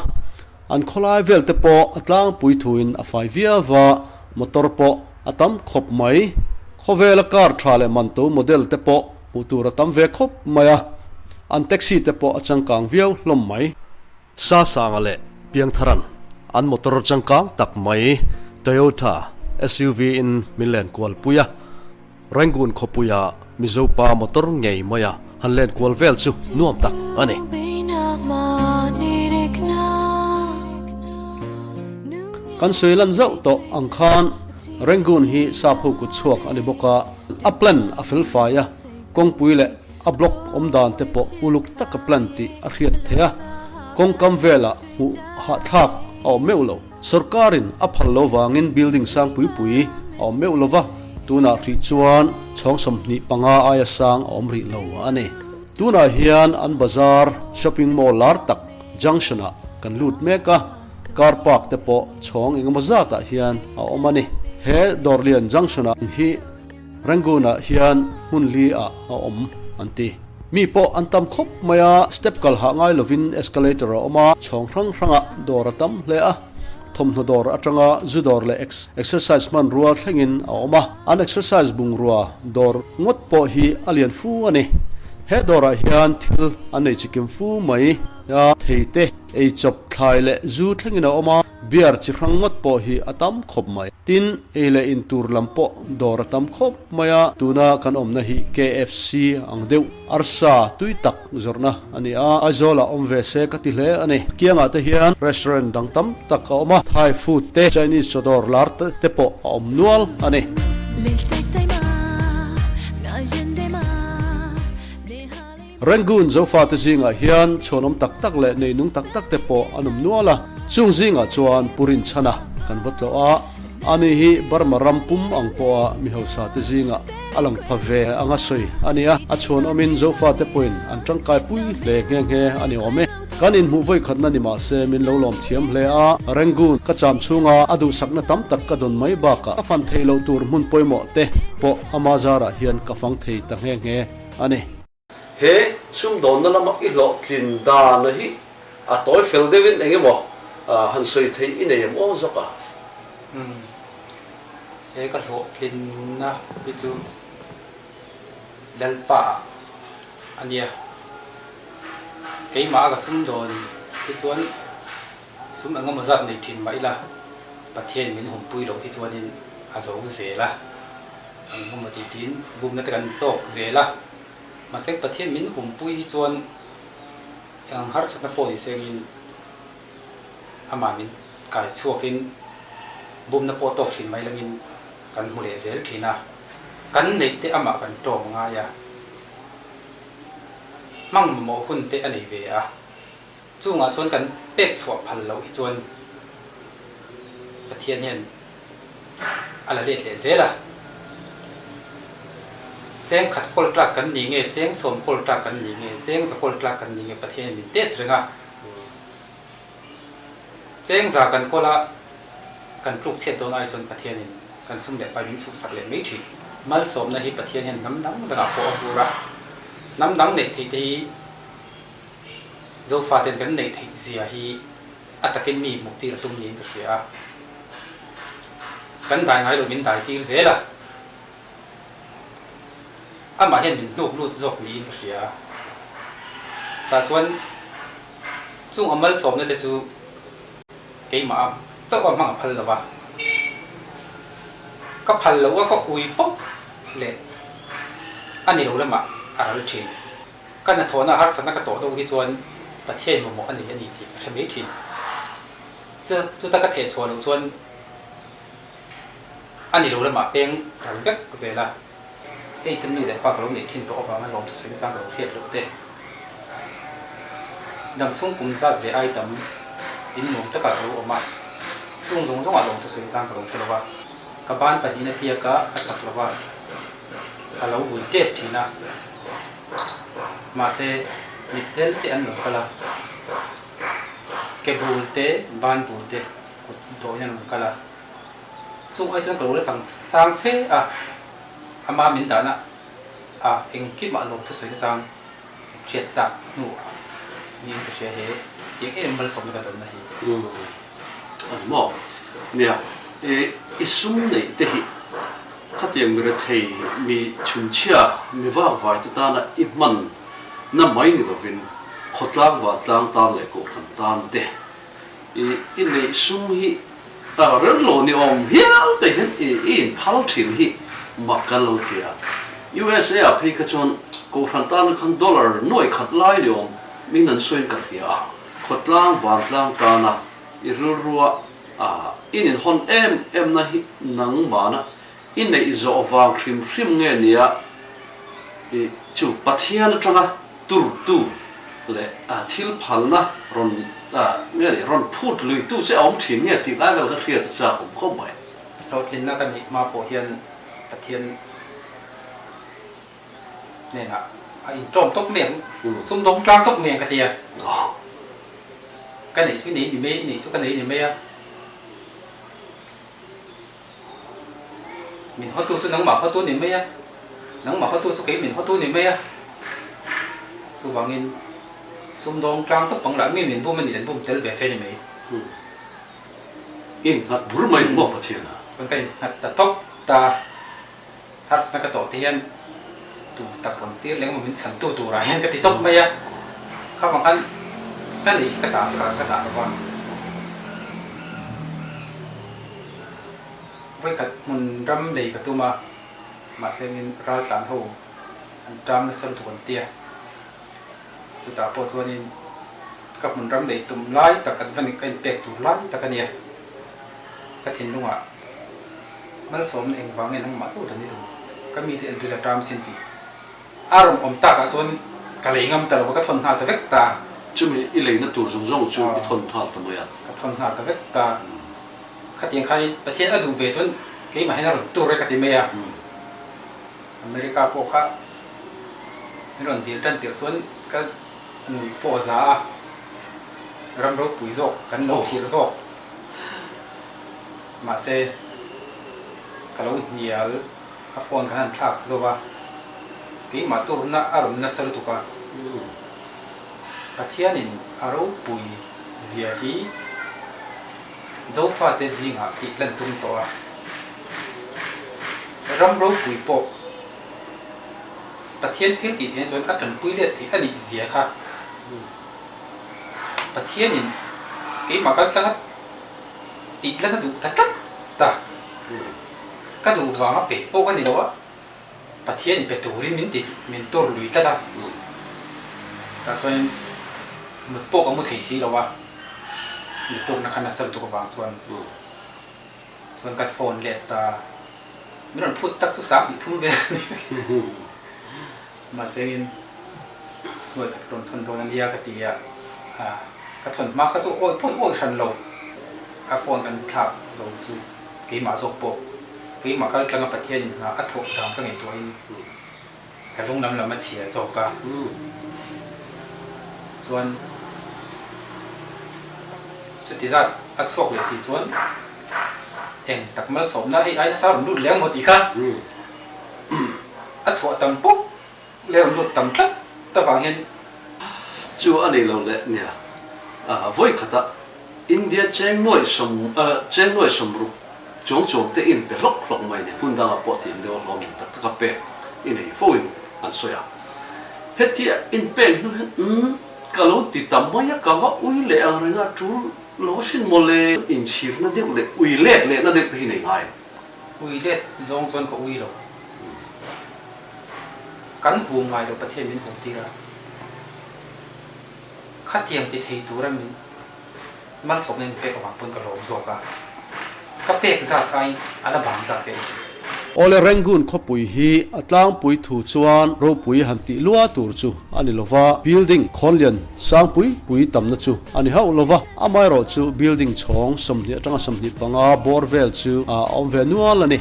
an khawlai vel te pawh a tlangpui thuin a fai viau va, motor pawh a tam khawp mai. Khawvela car tha leh manto model te pawh hmuh tur a tam ve khawp mai a, an taxi te pawh a changkang viau hlawm mai. Sasanga leh Piangtharan an motor changkang tak mai Toyota SUV in min len kual pui a. Rangoon khawpuia Mizo pa motor ngei maia han len kual vel chu nuam tak a ni. Kan sawi lan zauh tawh ang khan Rangoon hi sap ho kut chhuak a ni bawk a, a plan a fel fai a, kawngpui leh. A block awm dan te pawh uluk taka plan tih a hriat theih a, kawngkam velah hmuh hahthlak a awm meuh lo. Sorkarin a phal lo vangin building sang pui pui a awm meuh lo va, tunah hrih chuan chhawng 25 aia sang a awm rih lo a ni. Tunah hian an bazar shopping mall lar tak junction-ah kan lut mek a, car park te pawh chhawng engemaw zatah hian a awm a ni. He Dawrlian junction-ah hi Rangoon-ah hian hmun li ah a awm an ti. Mi pawh an tam khawp mai a, step kal hah ngai lovin escalator a awm a, chhawng hrang hrangah dawr a tam hle a, thawmhnaw dawr atanga zu dawr leh exercise hmanrua thlengin a awm a, an exercise bungrua dawr ngawt pawh hi a lian fu a ni. He dawrah hian thil an nei chikim fu mai a, thei te, eichawp thlai leh zu thlengin a awm a. Beer chi hrang ngawt pawh hi a tam khawp mai. Tin, ei leh in tur lam pawh dawr a tam khawp mai a, tuna kan awmna hi KFC ang deuh arsa tui tak zawrhna a ni a, Aizawlah awm ve se ka ti hle a ni. Kiangah te hian restaurant dang tam tak a awm a, Thai food te, Chinese chaw dawr lar te pawh a awm nual a ni. Rangoon Zofate zingah hian chhuanawm tak tak leh neinung tak tak te pawh an awm nual a, chung zingah chuan Pu Rinchhana kan va tlawh a, ani hi Burma ram pum ang pawha mi hausa te zingah a lang pha ve anga sawi a ni a, a chhuanawmin Zofate pawhin an tangkai pui hle nghe nghe a ni awm e. Kan inhmuh vawikhatna ni mah se min lo lawm thiam hle a, Rangoon ka cham chhunga a duhsakna tam tak ka dawn mai bakah ka fan theih loh tur hmun pawimawh te pawh ama zarah hian ka fang thei ta nghe nghe a ni. He sumdawnna lama i hlawhtlin dana hi a tawi fel deuhin eng emaw han sawi theih i nei em aw zawk a? Umm, he ka hlawhtlinna hi chu Lalpa a nia. Keimah a ka sumdawn hi chuan sum eng emaw zat nei thin mah ila Pathian min humpui loh hi chuanin a zo zel a. Eng emaw ti tiin bumna te kan tawk zel a. Mahse Pathian min humpui hi chuan eng ang harsatna pawh ni sengin amah min kai chhuakin bumna pawh tawk thin mai langin kan hmu leh zel thin a. Kan neih te amah kan tawm ngai a, hmang mamawh hun te a nei ve a. Chungah chuan kan pek chhuah phal loh hi chuan Pathian hian a la let leh zel a. Cheng khat kawl tlak kan ni nge, cheng sawm kawl tlak kan ni nge, cheng za kawl tlak kan ni nge Pathian hian min test reng a. Cheng za kan kawl a, kan tluk chhiat dawn ai chuan Pathianin kan sum leh pai min chhuk sak leh mai thin. Malsawmna hi Pathian hian hnam dang dangah pawh a vur a, hnam dang neih theih te hi Zofaten kan neih theih zia hi a takin mi hmuh tir a tum niin ka hria a. Kan dai ngai lo min dai tir zel a, amah hian min hnuk lut zawk niin ka hria a. Tah chuan chung a malsawmna te chu keimah a chauh a hmang a phal lo va, ka phal loh a ka ui pawp leh a ni lo lamah a ral thin. Ka hnathawhna harsatna ka tawh deuh hi chuan Pathian mamawh a nei a ni tih ka hre mai thin. Chuta ka theh chhuah loh chuan a ni lo lamah peng ral vek zel a. Hei chu nu leh pa ka lo neih thin tawh avanga lawm thusawi nachang ka lo hriat loh te. Damchhung kum zat ve ai tam in nuam takah ka lo awm a, chung zawng zawngah lawm thusawi nachang ka lo hre lo va. Ka ban pahnihna tliak a, a chak lo va, ka lo vui tep thin a. Mahse mitdel te an lo kal a. Ke bul te, ban bul te kut dawiin an rawn kal a. Chung ai chuan ka lo la chang sang fe a, ama min dahna a engkimah lawm thusawi na chang hriat tak hnu ah niin ka hria he tiang em malsawmna ka dawnna hi. Umm a ni maw? Nia, i sum neih te hi khatiang mi rethei, mi chhunchhia, mi vakvai te tana i hman na mai ni lovin khawtlang vantlang tan leh kohhran tan te i neih sum hi rel lo ni awm hial te hian i inphal thin hi mak kan lo ti a. USA ah phei kha chuan kohhran tan khan dollar nuaih khat lai ni awm min an sawiin ka hria a, khawtlang vantlang tana i rilrua i inhawn em em na hi nangmahna i neih zawh vang hrim hrim nge nia? I chu Pathian atanga turtu leh thil phalna rawn nge ni rawn phut luitu che a awm thin nge tih lai vel kha hriat a chak awm khawp mai. Hlawhtlinna ka nih hma pawh hian Pathian hnenah a inṭawm tawp mai ang, sumdawng tlang tawp mai ang ka ti a. Ka neih chu i nei ni mai, i neih chu ka nei ni mai a. Min hawtu chu nangmah hawtu ni mai a, nangmah hawtu chu kei min hawtu ni mai a. Chuvangin sumdawng tlang tawp ang lah mi min bum a nih an bum tel ve che ni mai. Innghat bur mai maw Pathian a? Chuan ka innghat ta tawp ta. Harsatna ka tawh te hian tu tak rawn tir leh emaw min chhan tu turah hian ka ti tawp mai a, kha vang khan ka neih hi ka dah vek a, ka dah lo va. Vawikhat hmun ram lei ka tum a, mahse min ral tlan ho an ṭam nasa lutuk an tia. Chutah pawh chuanin ka hmun ram lei tum lai tak an va ka inpek tur lai tak a nia. Ka thinlungah malsawmna engvang nge nangmah chauh dan i duh? Ka mite an ril a ṭam sin tih a rawn awm takah chuan ka lei ngam ta lo va, ka thawn nghal ta vek ta. Chumi i leina tur zawng zawng chu i thawn nghal ta mai a. Ka thawn nghal ta vek ta. Khatiang khanin Pathian a duh ve chuan keimah hian a rawn tur e ka ti mai a. America pawh kha min rawn dil tan tirh chuan ka nuih pawh a za a, ram ropui zawk kan lo thlir zawk. Mahse ka lo hnial a phone kan han thlak zo a, keimah turna a rawn nasa lutuk a, Pathianin a ropui zia hi Zofate zingah tih lan tum tawh a, ram ropui pawh Pathian thil tih theihna chuan a tanpui let theih a nih zia kha Pathianin keimah kal tlanga tih lan a duh ta tlat ta. Ka duh vanga pe pawh ka ni lo a, Pathianin pe turin min ti min tur lui tlat a. Tah chuanin mut pawh ka mu thei si lo a, mi turna kha nasa lutuk avang chuan chuan ka phone let ta. Min rawn phut tak chu 3000 vel a ni. Mahsengin hnuai khat rawn thawn dawn a nia ka ti a, ka thawn hma kha chu awi pawi awi hran lo. A phone kan thlak zo chu keimah zawk pawh keimah kal tlanga Pathianin hna a thawh dan ka ngaihtuahin ka lung lam lam a chhia zawk a. Chuan chuti zat a chhuak leh si chuan eng tak malsawmna hei ai nasa rawn lut leh ang maw tih kha. A chhuah tam pawp leh rawn lut tam tlat avang hian. Chu a nei lo leh nia. Vawi khatah India cheng nuaih sawm cheng nuaih sawmruk chuang chuang te in pe hlawk hlawk mai ni. Hmun dangah pawh tiang deuh a hlawm ang tak tak a pek i nei fo in an sawi a. Hetia in pek hnu hian umm ka lo ti ta mai a ka va ui leh ang reng a tul lo asin mawle. Inchhirna deuh leh ui let lehna deuh te hi nei ngai ang. Ui let zawng chuan ka ui lo. Kan hum ngai lo Pathian min hum tir a. Khatiang ti thei tura min malsawmna min pek avang pawn ka lawm zawk a. Ka pek zat aiin a la bang zat ka en thin. Awle Rangoon khawpui hi a tlangpui thu chuan ropui han tih lua tur chu a ni lova, building khawnlian Sangpui pui tamna chu a ni hauh lo va, amaherawh chu building chhawng 20 atanga 25 bawr vel chu a awm ve nual a ni.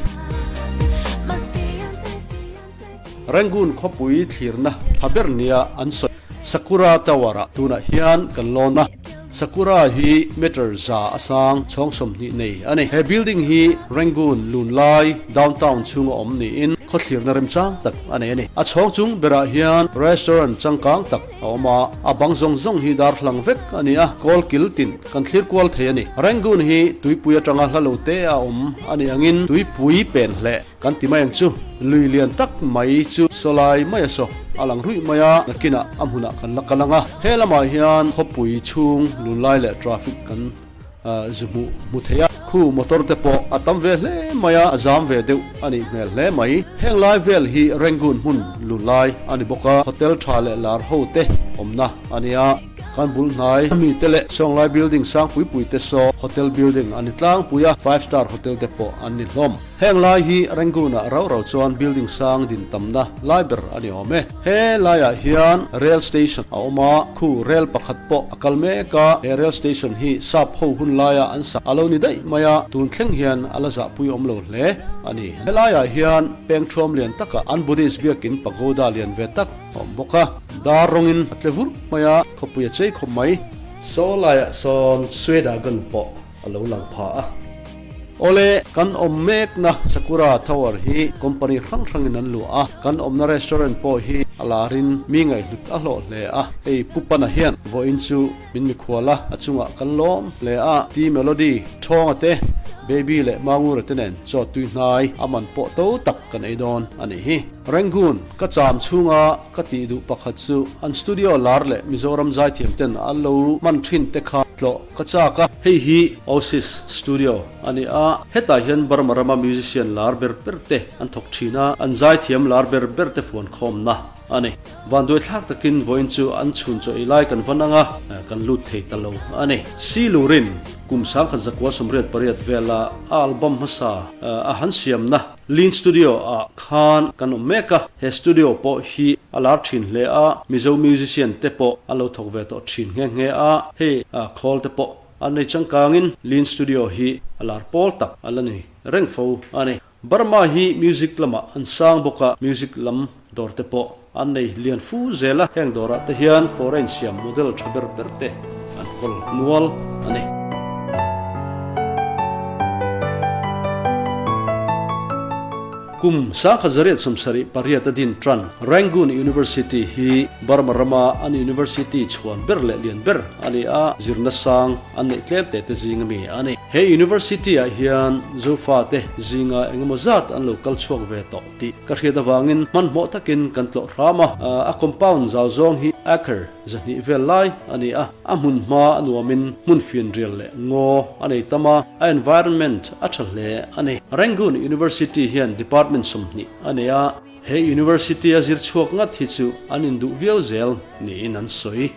Rangoon khawpui thlirna tha ber nia an sawi Sakura Tower-ah tunah hian kan lawn a. Sakura hi meter za a sang chhawng 20 nei a ni. He building hi Rangoon lunlai downtown chhunga awm niin khawthlirna remchang tak a nei a ni. A chhawng chung berah hian restaurant changkang tak a awm a, a bang zawng zawng hi darthlang vek a ni a, kawl kil tin kan thlir kual thei a ni. Rangoon hi tuipui atanga hla lo te a awm a nih angin tuipui pen hleh kan ti mai ang chu. Lui lian tak mai chu sawlai mai a saw a lang ruih mai a, nakinah a hmunah kan la kal ang a. He lamah hian khawpui chhung lunlai leh traffic kan Zu hmuh hmu thei a, khu motor te pawh a tam ve hle mai a, a zam ve deuh a nih hmel hle mai. Heng lai vel hi Rangoon hmun lun lai a ni bawk a, hotel tha leh lar ho te awmna a nia. Kan bul hnai mi te leh Sawnglai building sang pui pui te saw hotel building a ni tlangpui a, five star hotel te pawh an ni hlawm. Heng lai hi Rangoon-ah rau rau chuan building sang din tamna lai ber a ni awm e. He laiah hian rail station a awm a, khu rail pakhat pawh a kal mek a, he rail station hi sap ho hun laia an sak a lo ni daih mai a, tun thleng hian a la zahpui awm lo hle a ni. He laiah hian peng thuam lian takah an Buddhist biakin pagoda lian ve tak a awm bawk a, dar rawngin a tle vurh mai a, khawpui a chei khawp mai. Saw laiah sawn Swedagon pawh a lo lang pha a. Awle, kan awm mekna Sakura Tower hi company hrang hrangin an luah a, kan awmna restaurant pawh hi a larin mi ngaihhlut a hlawh hle a. Hei Pu Pana hian vawiin chu min mikhual a, a chungah kan lawm hle a. T Melody, Thawnga te, Baby leh Mangura te nen chaw tui hnai a man pawh to tak kan ei dawn a nih hi. Rangoon, ka cham chhunga ka tih duh pakhat chu an studio lar leh Mizoram zaithiam ten an lo hman thin te kha tlawh ka chak a. Hei hi Oasis Studio a ni a, hetah hian Burma rama musician lar ber ber te an thawk thin a, an zaithiam lar ber ber te fuankhawmna a ni. Vanduaithlak takin vawiin chu an chhun chaw ei lai kan va nang a, kan lut thei ta lo a ni. Silurin kum 1988 vela a album hmasa a han siamna Lean Studio ah khan kan awm mek a, he studio pawh hi a lar thin hle a, Mizo musician te pawh an lo thawk ve tawh thin nghe nghe a, hei khawl te pawh an nei changkangin Lean Studio hi a lar pawl tak a la ni reng fo a ni. Burma hi music lamah an sang bawk a, music lam dawr te pawh an nei lian fu zel a, heng dawrah te hian foreign siam model tha ber ber te an kawl nual a ni. Kum 1978 a din tan Rangoon University hi Burma rama an university chhuan ber leh lian ber a ni a, zirna sang an neih tlem te te zing ami a ni. He university ah hian Zofa te zinga engemaw zat an lo kal chhuak ve tawh. tih ka hriat avangin hmanhmawh takin kan tlawh hram a, a compound zau zawng hi acre 200 vel lai a ni a, a hmun hma a nuamin hmun fianrial leh ngaw a nei tam a, a environment a tha hle a ni. Rangoon University hian department 20 a nei a, he university a zir chhuak ngat hi chu an induh viau zel niin an sawi.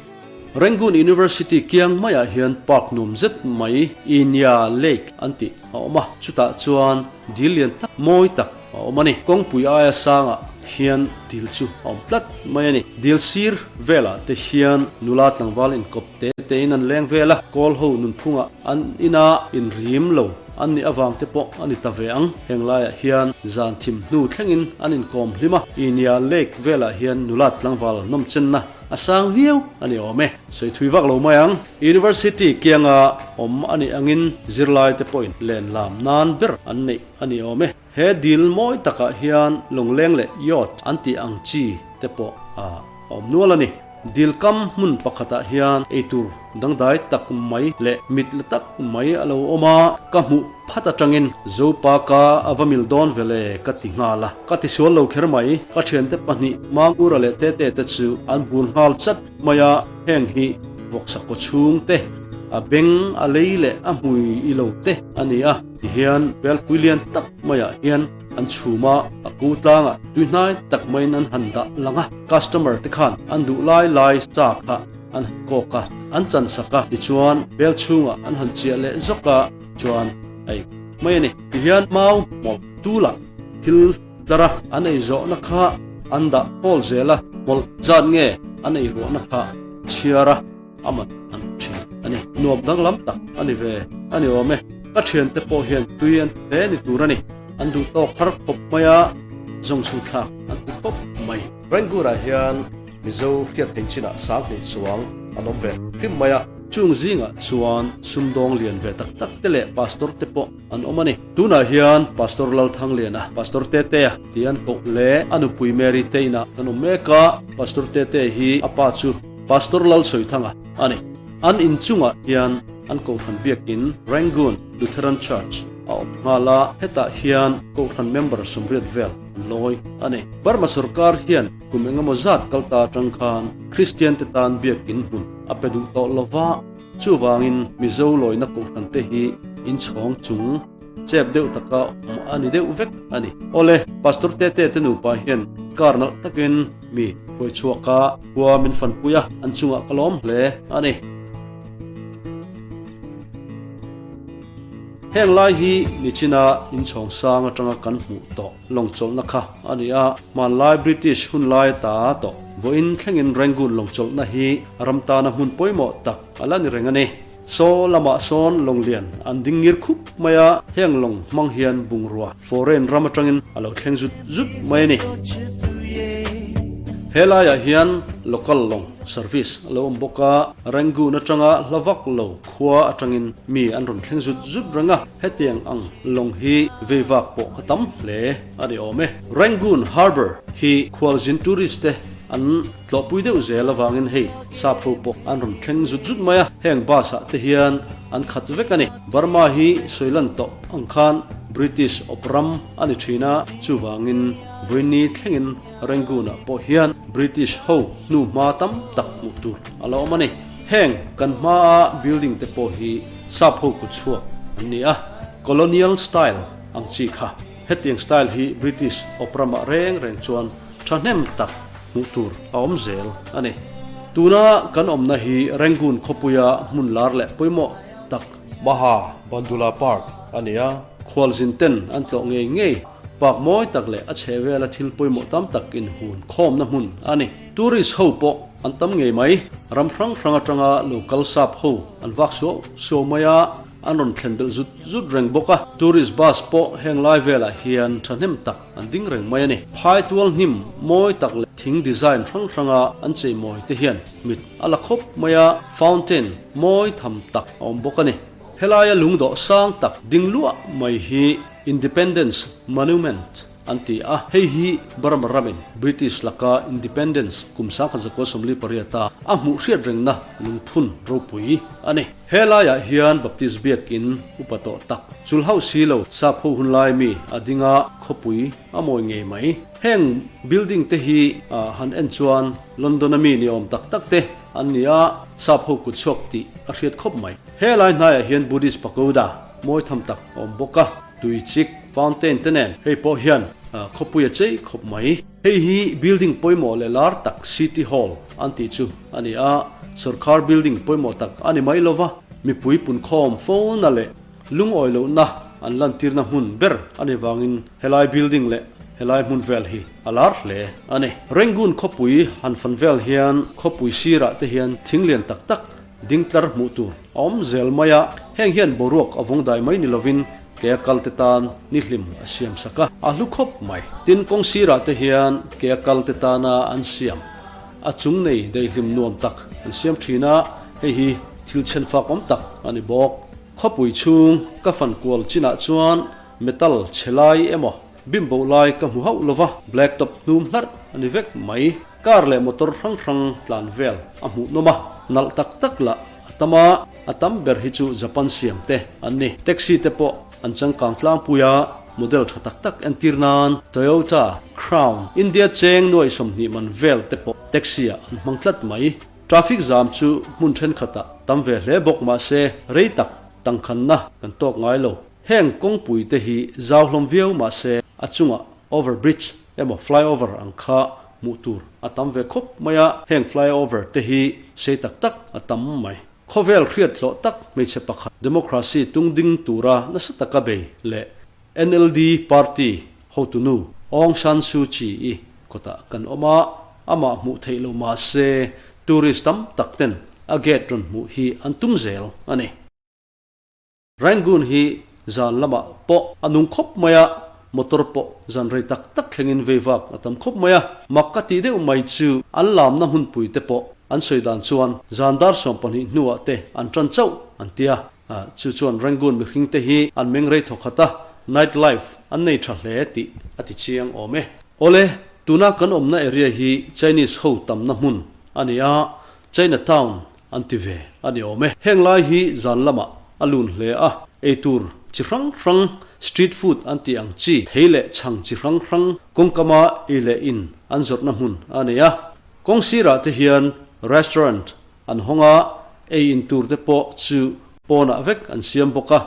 Rangoon University kiang maiah hian park nuam zet mai Inya Lake an tih a awm a, chutah chuan dil lian tak mawi tak a awm a ni. Kawngpui aia sangah hian dil chu a awm tlat mai a ni. Dil sir velah te hian nula tlangval inkawp te tein an leng vel a, kawl ho nunphungah an ina inrim lo an nih avang te pawh a ni ta ve ang. Heng laiah hian zan thim hnu thlengin an inkawm hlim a, Inya Lake velah hian nula tlangval nawmchenna A sang viau a ni awm e. Sawi thui vak lo mai ang. University kianga awm a nih angin zirlai te pawhin len lam nan ber an neih a ni awm e. He dil mawi takah hian lawngleng leh yacht an tih ang chi te pawh a awm nual a ni. Dil kam hmun pakhatah hian eitur dangdai tak mai leh mit la tak mai a lo awm a, ka hmuh phat atangin Zopa ka a va mil dawn vele ka ti nghal a, ka ti sual lo kher mai, ka thiante pahnih Mangura leh Tete te chu an bur nghal chat mai a, heng hi vawksa kaw chhung te, a beng a lei leh a hmui i lo te a ni a, tihian belpui lian tak maiah hian an chhum a, a ku tlangah tuihnai tak maiin an han dah lang a, customer te khan an duh lai lai sa kha an han kawk a, an chan sak a, tichuan bel chhungah an han chiah leh zawk a, chuan a ei mai a ni. Tihian mau hmawlh tulah thil tlar a, an ei zawhna kha an dah hawl zel a, hmawlh zat nge an ei ruahna kha chhiar a, a man an thin a ni. Nuam danglam tak a ni ve a ni awm e. Ka thiante pawh hian tui an ti hle ni tur a ni. An duh tawk har khawp mai a, zawng chhung thlak an ti khawp mai. Rangoon-ah hian Mizo hriat theih chinah 2000 chuang an awm ve hrim mai a. Chung zingah chuan sumdawng lian ve tak tak te leh pastor te pawh an awm a ni. Tunah hian Pastor Lalthangliana, Pastor Tetea tih an koh leh a nupui Mary te inah kan awm mek a. Pastor Tetea hi a pa chu Pastor Lalsawithanga a ni. An inchungah hian an kohhran biakin Rangoon Lutheran Church a awm nghal a, hetah hian kohhran member 80 vel an lawi a ni. Burma sorkar hian Kum engemaw zat kal ta atang khan Kristian te tan biakin hmun a pe duh tawh lo va, chuvangin Mizo lawina kohhran te hi inchhawng chung chep deuh taka awm a ni deuh vek a ni. Awle, Pastor Tete te nupa hian kar nalh takin mi hruai chhuak a, khua min fanpui a, an chungah ka lawm hle a ni. Heng lai hi nichina inchhawng sang atanga kan hmuh tawh lawng chawlhna kha a ni a, hmanlai British hun lai ata tawh vawiin thlengin Rangoon lawng chawlhna hi ram tana hmun pawimawh tak a la ni reng a ni. Saw lamah sawn lawng lian an ding ngir khup mai a, heng lawng hmang hian bungrua foreign ram atangin a lo thleng zut zut mai a ni. He laiah hian local lawng service a lo awm bawk a, Rangoon atanga hla vak lo khua atangin mi an rawn thleng zut zut reng a, hetiang ang lawng hi vei vak pawh a tam hle a ni awm e. Rangoon Harbour hi khualzin tourist te an Tlawhpui deuh zel avangin hei sap ho pawh an rawn thleng zut zut mai a, heng bus ah te hian an khat vek a ni. Burma hi sawilan tawh ang khan British awp ram a ni thin a, chuvangin vawiini thlengin Rangoon ah pawh hian British ho hnu hma tam tak hmuh tur a la awm a ni. Heng kan hma a building te pawh hi sap ho kut chhuak an ni a, colonial style ang chi kha. Hetiang style hi British awp ramah reng reng chuan Thahnem tak hmuh tur a awm zel a ni. Tuna kan awmna hi Rangoon khawpuia hmun lar leh pawimawh tak Maha Bandula Park a ni a. Khualzin ten an tlawh ngei ngei park mawi tak leh a chhehvela thil pawimawh tam tak inhun khawmna hmun a ni. Tourist ho pawh an tam ngei mai. Ram hrang hrang atanga lo kal sap ho an vak suau suau mai a. An rawn thlen belh zut zut reng bawk a, tourist bus pawh heng lai velah hian thahnem tak an ding reng mai a ni. Phai tual hnim mawi tak leh thing design hrang hranga an chei mawi te hian mit a la khawp mai a, fountain mawi tham tak a awm bawk a ni. Helaia lungdawh sang tak ding luah mai hi Independence Monument an ti a, hei hi Burma ramin British laka Independence kum 1948 a a hmuh hriat rengna lungphun ropui a ni. He laiah hian Baptist biakin upa tawh tak chul hauh si lo sap ho hun lai mi a ding a, khawpui a mawi ngei mai. Heng building te hi han en chuan London a mi ni awm tak tak te an ni a, sap ho kut chhuak tih a hriat khawp mai. He lai hnaiah hian Buddhist pagoda mawi tham tak a awm bawk a. Tui chik, fountain te nen hei pawh hian khawpui a chei khawp mai. Hei hi building pawimawh leh lar tak City Hall an tih chu a ni a, sorkar building pawimawh tak a ni mai lova, mipui punkhawm fona leh lungawi lohna an lantirna hmun ber a ni vangin helai building leh helai hmun vel hi a lar hle a ni. Rangoon khawpui han fan vel hian khawpui sirah te hian thing lian tak tak Ding tlar hmuh tur a awm zel mai a, heng hian boruak a vawng dai mai ni lovin ke a kal te tan ni hlim a siam sak a, a hlu khawp mai. Tin, kawng sirah te hian ke a kal te tana an siam a chung nei daihlim nuam tak an siam thin a, hei hi thil chhenfak awm tak a ni bawk. Khawpui chhung ka fan kual chinah chuan metal chhe lai emaw bimbo lai ka hmu hauh lova, black top hnum hlarh a ni vek mai. Car leh motor hrang hrang tlan vel a hmuh nawm a, nalh tak tak lah a tam a, a tam ber hi chu Japan siam te an ni. Taxi te pawh an changkang tlangpui a, model tha tak tak entir nan Toyota Crown, India cheng nuaih 20 man vel te pawh taxi ah an hmang tlat mai. Traffic jam chu hmun thenkhatah tam ve hle bawk mahse rei tak tangkhanna kan tawk ngai lo. Heng kawngpui te hi zau hlawm viau mahse a chungah over bridge emaw flyover ang kha hmuh tur a tam ve khawp mai a, heng flyover te hi sei tak tak a tam mai. Khawvel hriat hlawh tak hmeichhe pakhat democracy tung ding tura nasa taka bei leh NLD party hotunu Aung San Suu Kyi-i kawtah kan awm a, amah hmuh theih lo mahse tourist tam tak ten a gate rawn hmuh hi an tum zel a ni. Rangoon hi zan lamah pawh a nung khawp mai a, motor pawh zan rei tak tak thlengin vei vak a tam khawp mai a. Mak ka tih deuh mai chu an lamna hmunpui te pawh an sawi dan chuan zan dar 12 hnuah te an tan chauh an tia. Chu chuan Rangoon mihring te hi an meng rei thaw khat a, night life an nei tha hle tih a ti chiang awm e. Awle, tuna kan awmna area hi Chinese ho tamna hmun a ni a, China town An ti ve a ni awm e. Heng lai hi zan lamah a lun hle a, eitur chi hrang hrang, street food an tih ang chi, thei leh chhang chi hrang hrang kawngkama ei leh in an zawrhna hmun a nei a. Kawng sirah te hian restaurant an hawng a, ei in tur te pawh chu pawnah vek an siam bawk a,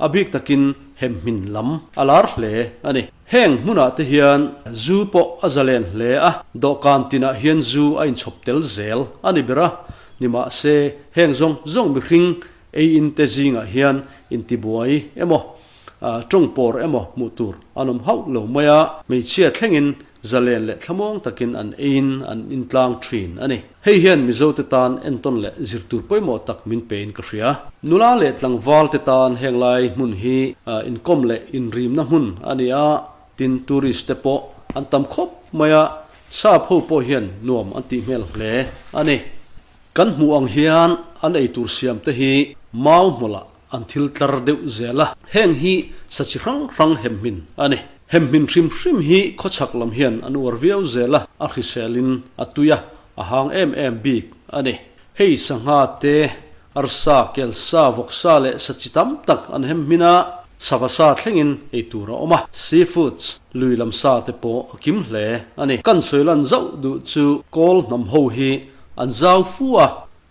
a bik takin hemhmin lam a lar hle a ni. Heng hmunah te hian zu pawh a zalen hle a, dawhkan tinah hian zu a inchhawp tel zel a ni ber a, nimahse heng zawng zawng mihring ei in te zingah hian intibuai emaw? Tawng pawr emaw hmuh tur an awm hauh lo mai a, hmeichhia thlengin zalen leh thlamuang takin an eiin an intlang thin a ni. Hei hian Mizote tan entawn leh zir tur pawimawh tak min pein ka hria. Nula leh tlangval te tan heng lai hmun hi inkawm leh inrimna hmun a ni a, tin tourist te pawh an tam khawp mai a, sap ho pawh hian nuam an tih hmel hle a ni. Kan hmuh ang hian an eitur siam te hi mau hmawlh ah An thil tlar deuh zel a, heng hi sa chi hrang hrang hemhmin a ni. Hemhmin hrim hrim hi khawchhak lam hian an uar viau zel a, a hriselin a tui a, a hang em em bik a ni. Hei sangha te, arsa, kelsa, vawksa leh sa chi tam tak an hemhmin a, sava sa thlengin ei tur a awm a, seafoods, lui lam sa te pawh a kim hle a ni. Kan sawi lan zauh duh chu Kawl hnam ho hi an zau fu a,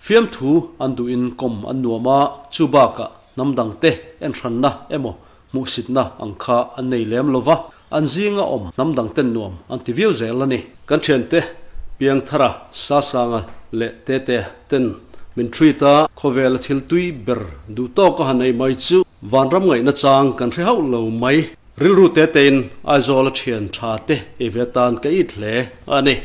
Fiamthu an duhin kawm an nuam a, chu bakah hnam dangte enhranna emaw hmuhsitna ang kha an nei lem lo va, an zinga awm hnam dangten nuam an ti viau zel a ni. Kan thiante Piangthara, Sasanga leh Tetea ten min treat a, khawvela thil tui ber duh tawk a han ei mai chu vanram ngaihna chang kan hre hauh lo mai. Rilru te tein Aizawl a thian tha te ei ve atan ka it hle a ni.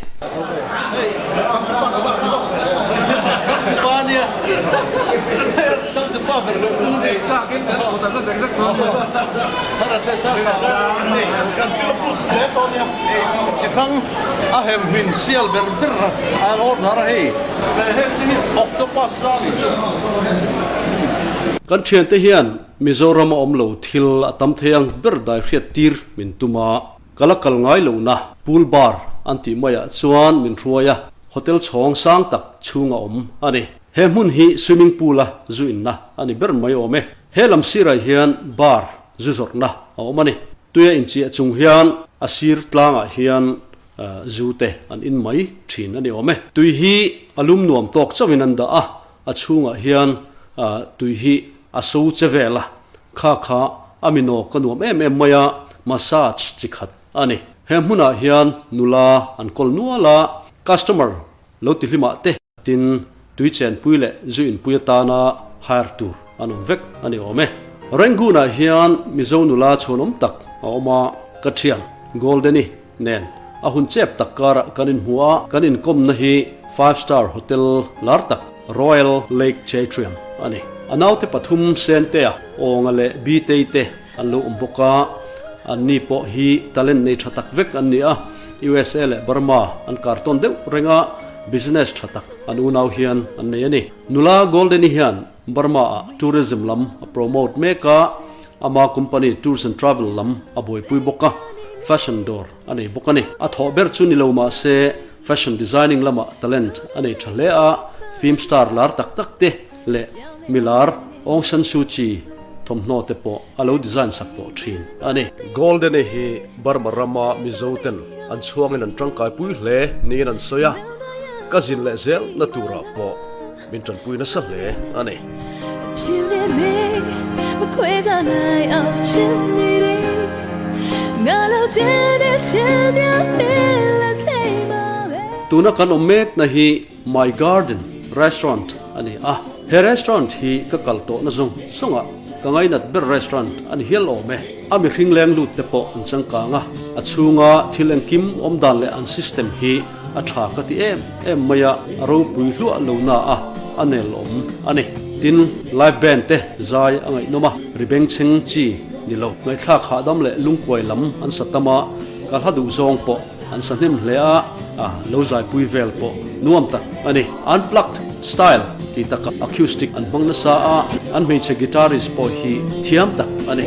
Kan thiante hian Mizoram a awm lo thil a tam thei ang ber dai hriat tir min tum a, ka la kal ngai lo na pool bar an tih maiah chuan min hruai a, hotel chhawng sang tak chhung a awm a ni. He hmun hi swimming pool a zu inna a ni ber mai awm e. He lam sirah hian bar zu zawrhna a awm a ni. Tuia inchiah chung hian a sir tlangah hian zu te an in mai thin a ni awm e. Tui hi a lum nuam tawk chauhin an dah a, A chhungah hian tui hi a so che vel a, kha kha a mi nawk a nuam em em mai a, massage chi khat a ni. He hmunah hian nula an kawl nual a, customer lo ti hlimah te tin tui chenpui leh zu inpui atana hire tur an awm vek a ni awm e. Rangoon-ah hian Mizo nula chhuanawm tak a awm a, ka thian Golden-i nen a hun chep tak karah kan inhmu a, kan inkawmna hi five star hotel lar tak Royal Lake Chatrium a ni. A naute pathum Sentea, Awnga leh Bitei te an lo awm bawk a, anni pawh hi talent nei tha tak vek an ni a, USA leh Burma an kar tawn deuh reng a, business tha tak an unau hian an nei a ni. Nula Golden-i hian Burma ah tourism lam a promote mek a, Ama company Tours and Travel lam a buaipui bawk a, fashion dawr a nei bawk a ni. A thawh ber chu ni lo mah se fashion designing lamah talent a nei tha hle a, film star lar tak tak te leh mi lar Aung San Suu Kyi thawmhnaw te pawh a lo design sak tawh thin a ni. Golden-i hi Burma rama Mizo ten an chhuangin an tangkaipui hle niin an sawi a, ka zin leh zel na turah pawh Min tanpui nasa hle a ni. Tuna kan awm mekna hi My Garden Restaurant a ni a, he restaurant hi ka kal tawhna zawng zawngah ka ngainat ber restaurant a ni hial awm e. A mihring leng lut te pawh an changkang a, a chhunga thil engkim awm dan leh an system hi A tha ka ti em em mai a, a ropui hluah lo na a, a nel awm a ni. Tin, live band te zai a ngaihnawm a, ri bengchheng chi ni lo. Ngaihthlak hahdam leh lungkuai lam an sa tam a, ka hla duh zawng pawh an sa hnem hle a, a lo zaipui vel pawh nuam tak a ni. Unplugged style ti taka acoustic an hmang nasa a, an hmeichhe guitarist pawh hi thiam tak a ni.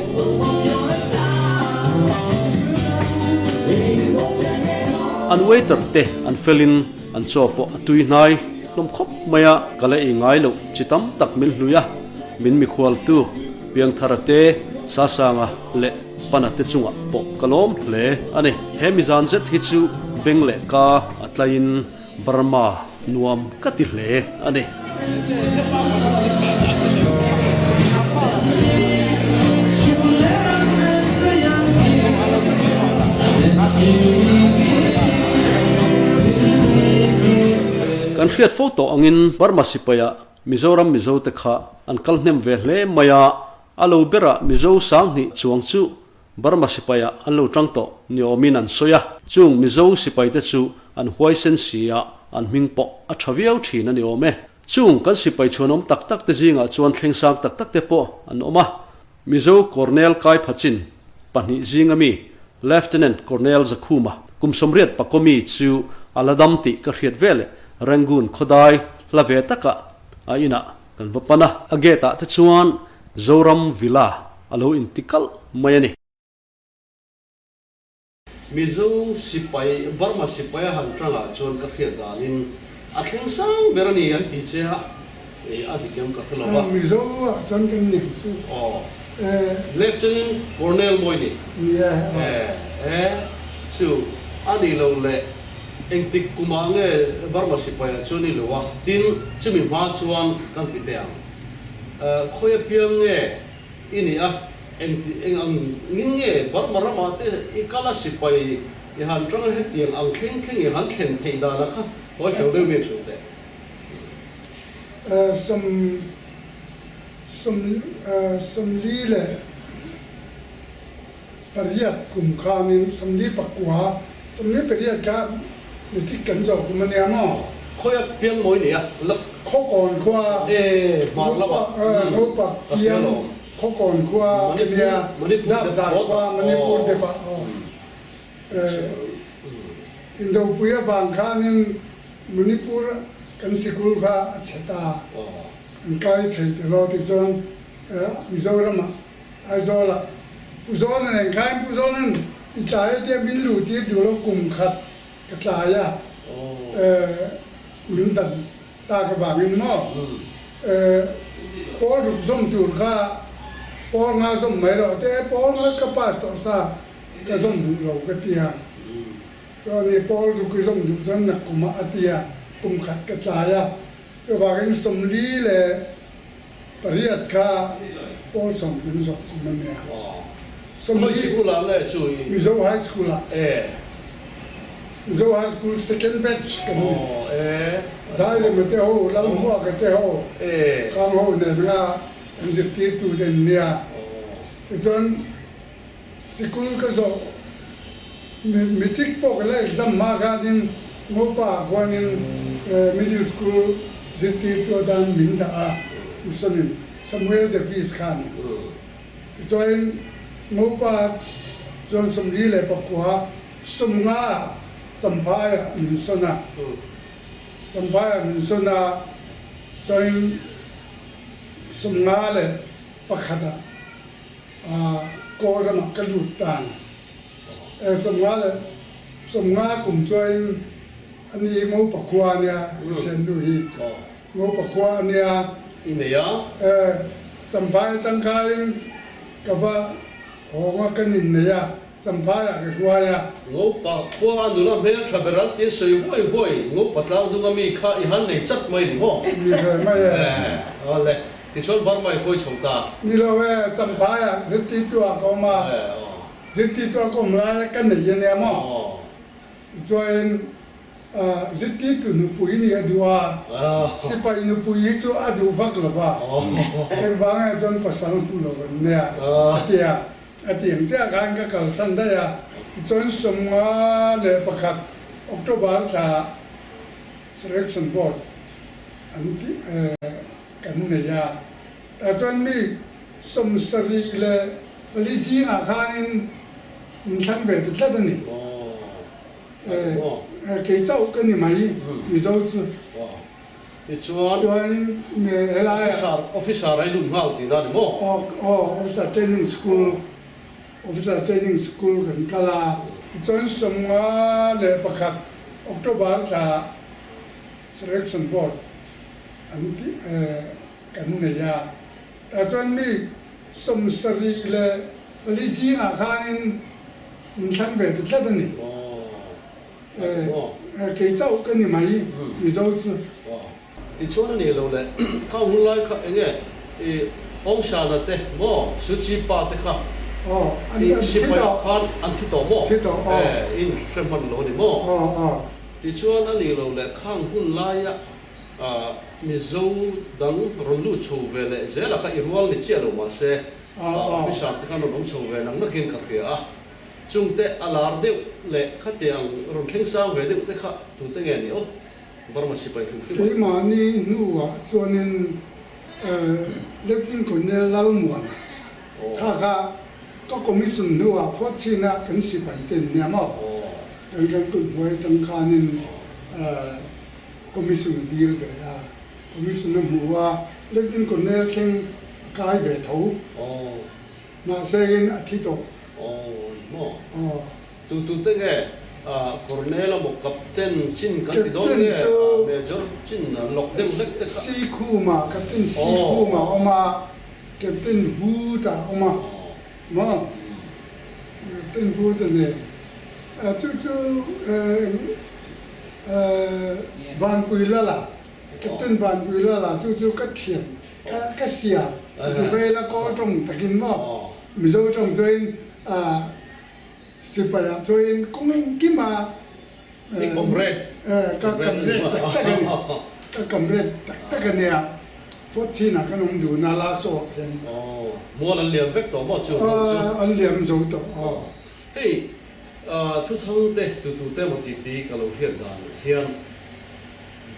An waiter te an felin an chaw pawh a tui hnai hlawm khawp mai a, ka la ei ngai loh chi tam tak min hlui a, min mikhualtu Piangthara te, Sasanga leh Pana te chungah pawh ka lawm hle a ni. He mizan zet hi chu beng leh ka a tlaiin Burma nuam ka ti hle a ni. Kan hriat fo tawh angin Burma sipaiah Mizoram Mizote kha an kal hnem ve hle mai a. A lo berah Mizo 2000 chuang chu Burma sipaiah an lo tang tawh ni awmin an sawi a, chung Mizo sipaite chu an huaisen si a, an hming pawh a tha viau thin a ni awm e. Chung kan sipai chhuanawm tak tak te zingah chuan thleng sang tak tak te pawh an awm a, Mizo Colonel Kai Phachin pahnih zinga mi Lieutenant Colonel Zakhuma kum 80 pakomi chu a la dam tih ka hriat veleh Rangoon khawdai hla ve takah a inah kan va pan a. A gate ah te chuan Zoram Villa a lo inti kalh mai a ni. Mizo sipai, Burma sipai a han tangah chuan ka hriat danin a thleng sang ber a ni an ti che a, eh a dik em ka hre lo va. Mizo ah chuan kan ni chu. Aw. Lieutenant Colonel mawi ni. Ni e. Eh eh chu a ni lo le engtik kumah nge Burma sipai ah chuan i lo a, tin chumi hma chuan kan ti teh ang. Khawi apiang nge i ni a, engti eng ang ngin nge Burma ramah te i kal a sipai i han tang a hetiang ang thleng thleng i han thlen theih danah kha hawi fel deuh mi ṭheuh teh. Sawm sawm 48 kum khanin 49 48 kha matric kan zawh kum a nia maw? Khawi a piang mawi nia la. Khawkawn khua Hmar lama Ngopa kiang Khawkawn khua ka nia Dapzar khua Manipur depah aw Indopui avang khanin Manipur kan sikul kha a chhe ta an kai thei ta lo tichuan Mizoramah Aizawlah Pu Zawnan eng khain Pu Zawnan i tlai a tia min luh tir duh lo kum khat ka tlai a min dan tak avangin maw pawl ruk zawm tur kha pawl nga zawm mai rawh te pawl nga ka pass tawh sa ka zawm duh lo ka ti a chuan i pawl ruk i zawm duh chuan nakkumah a ti a kum khat ka tlai a chuvangin 48 kha pawl sawm kan zawk kum a nia. Khawi sikul ah nge chu i? Mizo High School ah. Mizo High School second batch kan ni. Zairema te ho, Lalhmuaka te ho, Khang ho nen anga kan zirtirtu te an nia. Tichuan Sikul ka zawh matric pawh ka la exam hma khanin Ngopa ah khuanin middle school zirtirtu atan min dah a, Misonin Samuel Davis khan. Tichuain Ngopa chuan 49 90 ah Champhai ah min sawn a, Champhai ah min sawn a, chuain 51 ah Kawlram ah ka lut ta ni. 90 kum chuan a ni Ngopa khua a nia, thiannu hi Ngopa khua a nia. I nei a? Champhai atang khain ka va hawng a, kan innei a, Champhai ah ka hruai a. Ngopa khua a nula hmel tha ber an ti sawi huai huai, Ngopa tlang dung a mi kha i han nei chat mai ni maw? Ni ve mai e. Awle. Tichuan Burma i hawi chho ta. Ni lo e, Champhai ah zirtirtu ah ka awm a, zirtirtu ah ka awm lai a ka nei a nia maw? Tichuan zirtirtu nupui nih a duh a, sipai nupui hi chu a duh vak lo va, engvang ah chuan pasal hmu lo an nia a ti a, a ti ang chiah khan ka kalsan daih a. Tichuan 51 October thla ah Selection Board an ti. Kan nei a, tah chuan mi 74 zingah khanin min thlang ve ta tlat a ni. Kei chauh ka ni mai Mizo chu. Tichuan Chuanin helai ah. Officer a i lut nghal tihna a ni maw? Aw, Officer Training School, Officer Training School kan kal a. Tichuan 51 October thla Selection Board an tih kan nei a, tah chuan mi 74 zingah khanin min thlang ve ta tlat a ni. Kei chauh ka ni mai Mizo chu. Tichuan a ni lo le, khang hun lai kha enge i Aung San-a te maw, Suu Kyi pa te kha i sipai ah khan an thi tawh maw? I inhre hman lo a ni maw? Tichuan a ni lo le, khang hun laia Mizo dang rawn lut chho ve leh zela kha i rual ni chiah lo mahse. Officer te khan rawn awm chho ve nang nakin ka hria a, chungte a lar deuh leh khatiang rawn thleng sang ve deuh te kha tute nge ni aw? Burma sipai hrim hrim a. Keimahni hnuah chuanin Lieutenant Colonel Lalmuana kha kha ka commission hnuah Fort Chin-a kan sipai te an nia maw? Kan kan kut hnuai atang khanin commission a dil ve a, commission a hmu a, Lieutenant Colonel thleng a kai ve tho. Mahse in a thi tawh. Aw maw? Aw. Tu tu te nge Colonel a maw Captain chin kan ti dawn nge Major chin an lawk deuh hlek te kha. Sikhuma, Captain Sikhuma a awm a, Captain Wood a awm a maw? Captain Wood a nen. Chu chu Vanpuilala, Captain Vanpuilala chu chu ka thian. Ka sia ti vel a kawl tawng takin maw Mizo tawng chuan sipai ah chuan kawng engkim a ka comrade tak tak a ni ka comrade tak tak a nia Fort Chin ah kan awm dun a Laso ah khian Mual an liam vek tawh maw chu an liam zo tawh aw. Hei thuthang te tutute maw tih tih ka lo hriat dan hian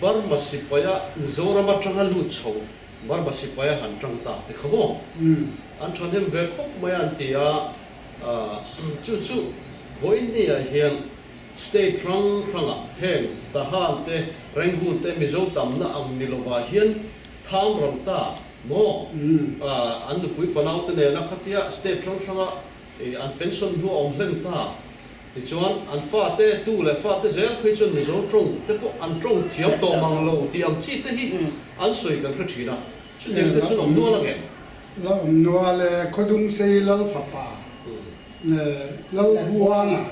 Burma sipaia Mizoram atanga lut chho Burma sipaia han tang ta te kha maw? An thahnem ve khawp mai a an ti a, chu chu vawiin-ah hian state hrang hrangah heng Tahan te, Rangoon te Mizo tamna ang ni lovah hian tham ral ta maw? An nupui fanau te nena khatia state hrang hranga an pension hnu a awm hlen ta. Tichuan, an fate, tu leh fate zel phei chuan Mizo tawng te pawh an tawng thiam tawh mang lo tih ang chi te hi an sawi kan hre thin a. Chutiang te chuan awm nual a ngem? La awm nual e, Khawdungsei Lal fapa leh Lal Buanga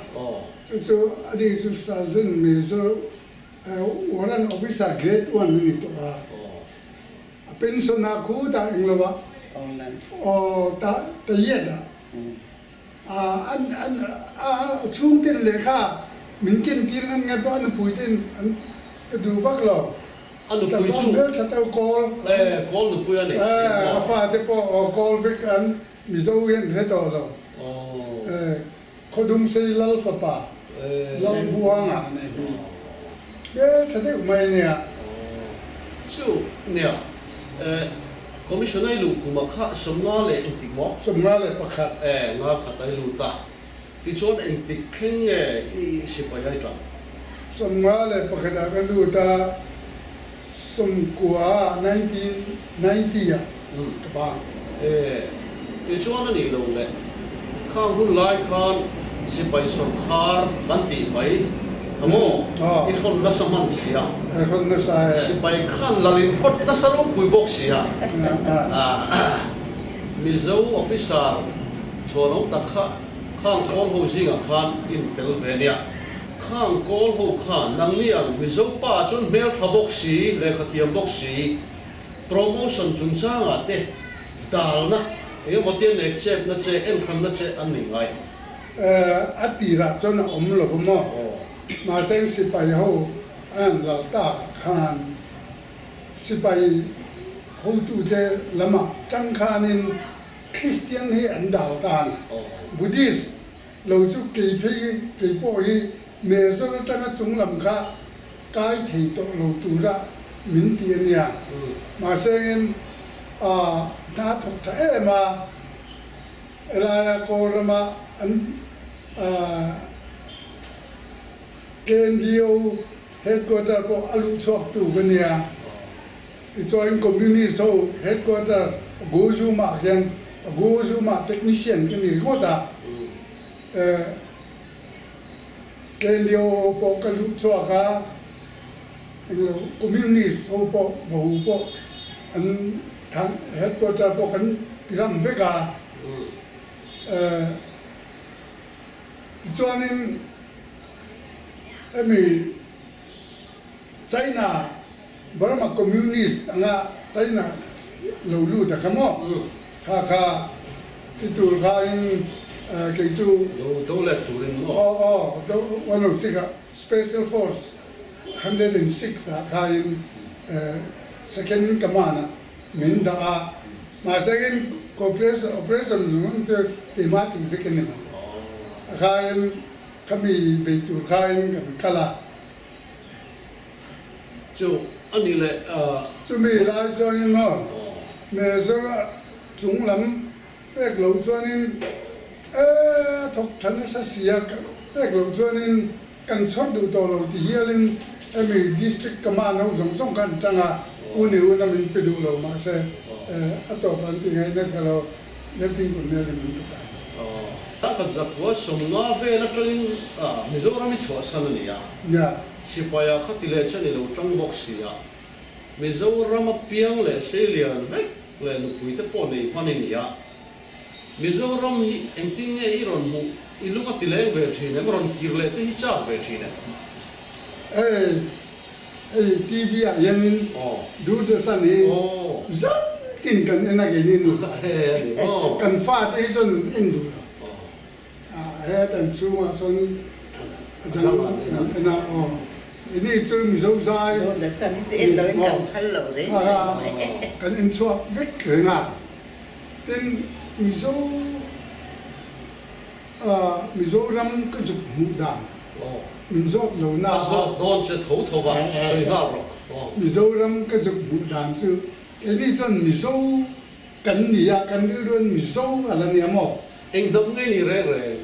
chu chu a ni chu Sergeant Major Warrant Officer Grade One a ni tawh a. A pension a khu dah eng lo ah aw ta ta yet ah an an a chhung ten lehkha min ken tir ngan ngat pawh a nupui ten an ka duh vak lo. A nupui chu hmel tha teuh kawl. E kawl nupui a nei si maw? A fate pawh aw kawl vek an Mizo hian hre tawh lo. E Khawdungsei Lal fapa Lal Buanga a nei hi. Hmel tha deuh mai ania. Chu nia, Commission ai luh kuma kha 51 leh engtik maw? 51. E, nga khat ai lut a. Tichuan engtik thleng nge i sipai ai tang? 51 ah ka lut a, 90 ah, 1990 ah ka bang. E, tichuan a nih lo le. Khang hun lai khan sipai sawrkhar kan tih mai kha maw? I hrawn nasa hman si a. I hrawn nasa e. Sipai khan lal in hrawt nasa ropui bawk si a. Mizo officer chhuanawm tak kha khang kawl ho zingah khan in tel ve nia. Khang kawl ho khan nangni ang Mizo pa chuan hmeltha bawk si, lehkha thiam bawk si, promotion chungchangah te dalna eng emaw tia nek chepna che, enhranna che an nei ngai. A tirah chuan a awm lo maw? Mahse sipai ho an lal takah khan sipai hotute lamah tang khanin Kristian hi an dal ta a ni. Buddhist lo chu kei phei kei pawh hi Major atanga chung lam kha kai thei tawh lo tura min ti a nia. Mahsengin a hna thawk tha em a, helaia Kawl rama an KNDO headquarter pawh a luh chhuak tu ka nia. Tichuan Communist ho headquarter Gozuma hian Gozuma technician ka ni ringawt a. KNDO pawh ka luh chhuak a, englo Communist ho pawh Bahu pawh an headquarter pawh kan ti ram vek a. Tichuanin hemi China Burma Communist anga China lo lut a kha maw? Kha kha ti tur khain kei chu. Lo do let turin maw? Aw aw, 106 ah Special Force 106 ah khain Second in Command ah min dah a, mahse in. Operation operation zawng chu keimah tih vek a ni mai. A khain khami bei tur khain kan kal a. Chu a ni leh a. Chumi lai chuanin maw Major a chung lam pek lo chuanin e a thawk tha nasa si a, pek lo chuanin kan chhawr duh tawh lo ti hialin hemi District Command ho zawng zawng kha an tang a, u ni una min pe duh lo mahse a tawp an ti ngaihna hre lo Lieutenant Colonel in min pe ta. Takhat zakua 50 vel atangin Mizoram i chhuahsan a ni a. Nia. Sipaia kha ti leh chen i lo tang bawk si a, Mizoram a piang leh seilian vek leh nupui te pawh nei hman i ni a. Mizoram hi engtin nge i rawn hmuh, i lung a ti leng ve thin em, rawn kir leh te hi chak ve thin em? Hei, hei TV ah hianin Doordarshan hi zan tin kan en a keini nu. Kan fate hi chuan an en duh lo. He dan chhungah chuan a dang an en a, aw ini chu Mizo zai kan en chhuak vek reng a, tin Mizo Mizoram ka zuk hmuh dan min zawt lo na a, Mizoram ka zuk hmuh dan chu keini chuan Mizo Kan ni a, kan rilruan Mizo a la nia maw? Eng dam nge ni reng reng?